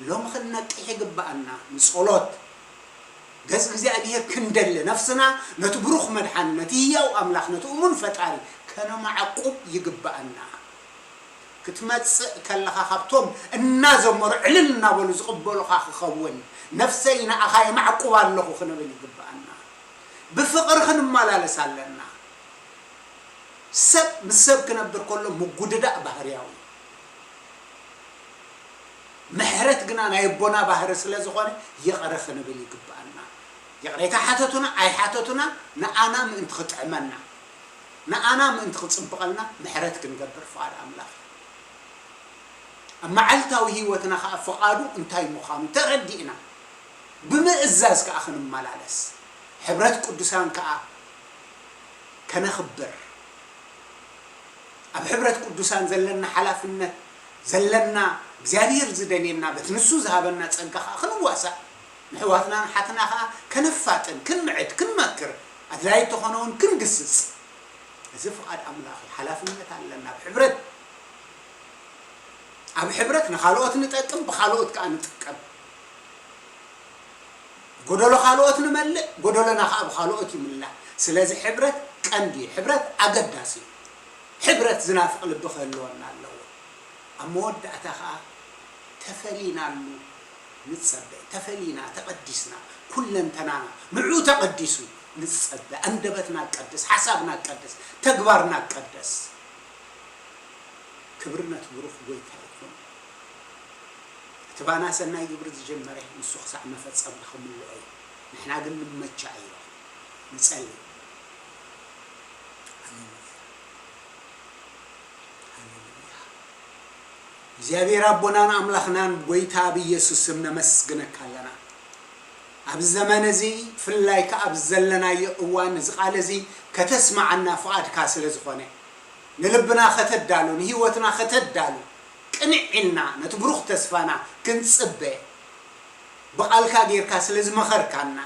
ሎሚ ክንነቅሕ ይግብኣና፣ ንጸሎት ገጽ እግዚኣብሔር ክንደሊ፣ ነፍስና ነቲ ብሩኽ መድሓኒ፣ ነቲ ህያው ኣምላኽ፣ ነቲ እሙን ፈጣሪ ከነማዕቁብ ይግብኣና። ክትመጽእ ከለኻ ካብቶም እናዘመሩ ዕልል እናበሉ ዝቕበሉኻ ክኸውን፣ ነፍሰይ ንኣኻ የማዕቁብ ኣለኹ ክንብል ይግብኣና። ብፍቕሪ ክንመላለስ ኣለና። ሰብ ምስ ሰብ ክነብር ከሎ ምጉድዳእ ባህርያዊ እዩ። ምሕረት ግና ናይ ኣቦና ባህሪ ስለ ዝኾነ ይቕረ ክንብል ይግብኣና። ይቕሬታ ሓተቱና ኣይሓተቱና ንኣና ምእንቲ ክጥዕመና፣ ንኣና ምእንቲ ክጽብቐልና ምሕረት ክንገብር ፍቓድ ኣምላኽ እዩ። ኣብ መዓልታዊ ህይወትና ኸኣ ፍቓዱ እንታይ ምዃኑ ተረዲእና፣ ብምእዛዝ ከኣ ክንመላለስ፣ ሕብረት ቅዱሳን ከኣ ከነኽብር፣ ኣብ ሕብረት ቅዱሳን ዘለና ሓላፍነት፣ ዘለና እግዚኣብሔር ዝደልየና፣ በቲ ንሱ ዝሃበና ጸጋ ከኣ ክንዋሳእ፣ ንሕዋትና ንሓትና ከኣ ከነፋጥን፣ ክንምዕድ፣ ክንመክር፣ ኣድላዪ እንተኾነ እውን ክንግስጽ፣ እዚ ፍቓድ ኣምላኽ እዩ። ሓላፍነት ኣለና ኣብ ሕብረት። ኣብ ሕብረት ንኻልኦት ንጠቅም፣ ብኻልኦት ከኣ ንጥቀም። ጎደሎ ካልኦት ንመልእ፣ ጎደሎና ከኣ ብኻልኦት ይምላእ። ስለዚ ሕብረት ቀንዲ እዩ፣ ሕብረት ኣገዳሲ እዩ። ሕብረት ዝናፍቕ ልቢ ክህልወና ኣለዎ። ኣብ መወዳእታ ከኣ ተፈሊናሉ ንጸበ። ተፈሊና፣ ተቐዲስና፣ ኩለንተናና ንዕኡ ተቐዲሱ ንጸበ። ኣንደበትና ቀድስ፣ ሓሳብና ቀድስ፣ ተግባርና ቀደስ። ክብሪ ነቲ ብሩኽ ጐይታ ይኹን። እቲ ባና ሰናይ ግብሪ ዝጀመረ ንሱ ክሳዕ መፈጸምታ ክምልኦ እዩ። ንሕና ግን ንመቻ እዮ። ንጸሊ። ሃሌሉያ። ሃሌሉያ። እግዚኣብሔር ኣቦናን ኣምላኽናን ጎይታ ብኢየሱስ ስም ነመስግነካ ኣለና። ኣብዚ ዘመን እዚ ብፍላይ ከኣ ኣብዚ ዘለናዮ እዋን እዚ ቃል እዚ ከተስማዓና ፍቓድካ ስለ ዝኾነ ንልብና ከተዳሉ ንህይወትና ከተዳሉ ቅንዕ ኢልና ነቲ ብሩኽ ተስፋና ክንጽበ ብቓልካ ጌርካ ስለ ዝመኸርካና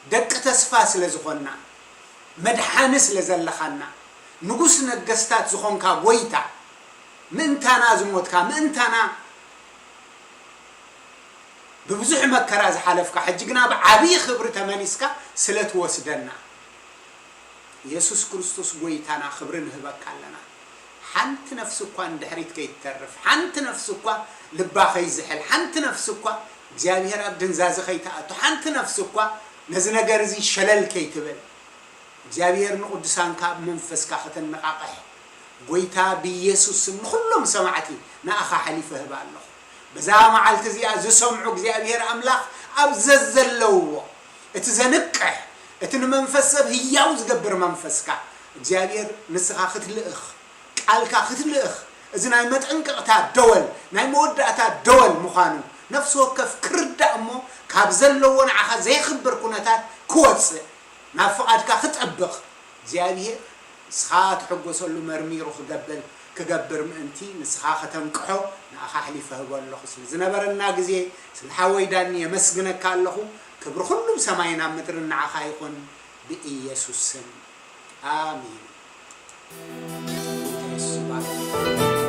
ደቂ ተስፋ ስለ ዝኾንና መድሓኒ ስለ ዘለኻና ንጉስ ነገስታት ዝኾንካ ጎይታ ምእንታና ዝሞትካ ምእንታና ብብዙሕ መከራ ዝሓለፍካ ሕጂ ግና ብዓብዪ ክብሪ ተመሊስካ ስለ ትወስደና የሱስ ክርስቶስ ጎይታና ክብሪ ንህበካ ኣለና። ሓንቲ ነፍሲ እኳ ንድሕሪት ከይትተርፍ፣ ሓንቲ ነፍሲ እኳ ልባ ከይዝሕል፣ ሓንቲ ነፍሲ እኳ እግዚኣብሔር ኣብ ድንዛዘ ከይትኣቱ፣ ሓንቲ ነፍሲ እኳ ነዚ ነገር እዚ ሸለል ከይትብል እግዚኣብሔር ንቕዱሳንካ ብመንፈስካ ከተነቓቕሕ ጎይታ ብኢየሱስ ስም ንኹሎም ሰማዕቲ ንኣኻ ሓሊፈ ህብ ኣለኹ። በዛ መዓልቲ እዚኣ ዝሰምዑ እግዚኣብሔር ኣምላኽ ኣብ ዘዘለውዎ እቲ ዘንቅሕ እቲ ንመንፈስ ሰብ ህያው ዝገብር መንፈስካ እግዚኣብሔር ንስኻ ክትልእኽ ቃልካ ክትልእኽ እዚ ናይ መጠንቀቕታ ደወል ናይ መወዳእታ ደወል ምዃኑ ነፍሲ ወከፍ ክርዳእ እሞ ካብ ዘለዎ ንዓኻ ዘይኽብር ኩነታት ክወፅእ ናብ ፍቓድካ ክጠብቕ እግዚኣብሔር ንስኻ ትሕጎሰሉ መርሚሩ ክገብር ክገብር ምእንቲ ንስኻ ከተንቅሖ ንኣኻ ኣሕሊፈ ህቦ ኣለኹ። ስለ ዝነበረና ግዜ ስለ ሓወይ ዳኒ የመስግነካ ኣለኹ። ክብሪ ኩሉም ሰማይን ኣብ ምድርን ንዓኻ ይኹን ብኢየሱስ ስም ኣሜን። ኢየሱስ ይባረክ።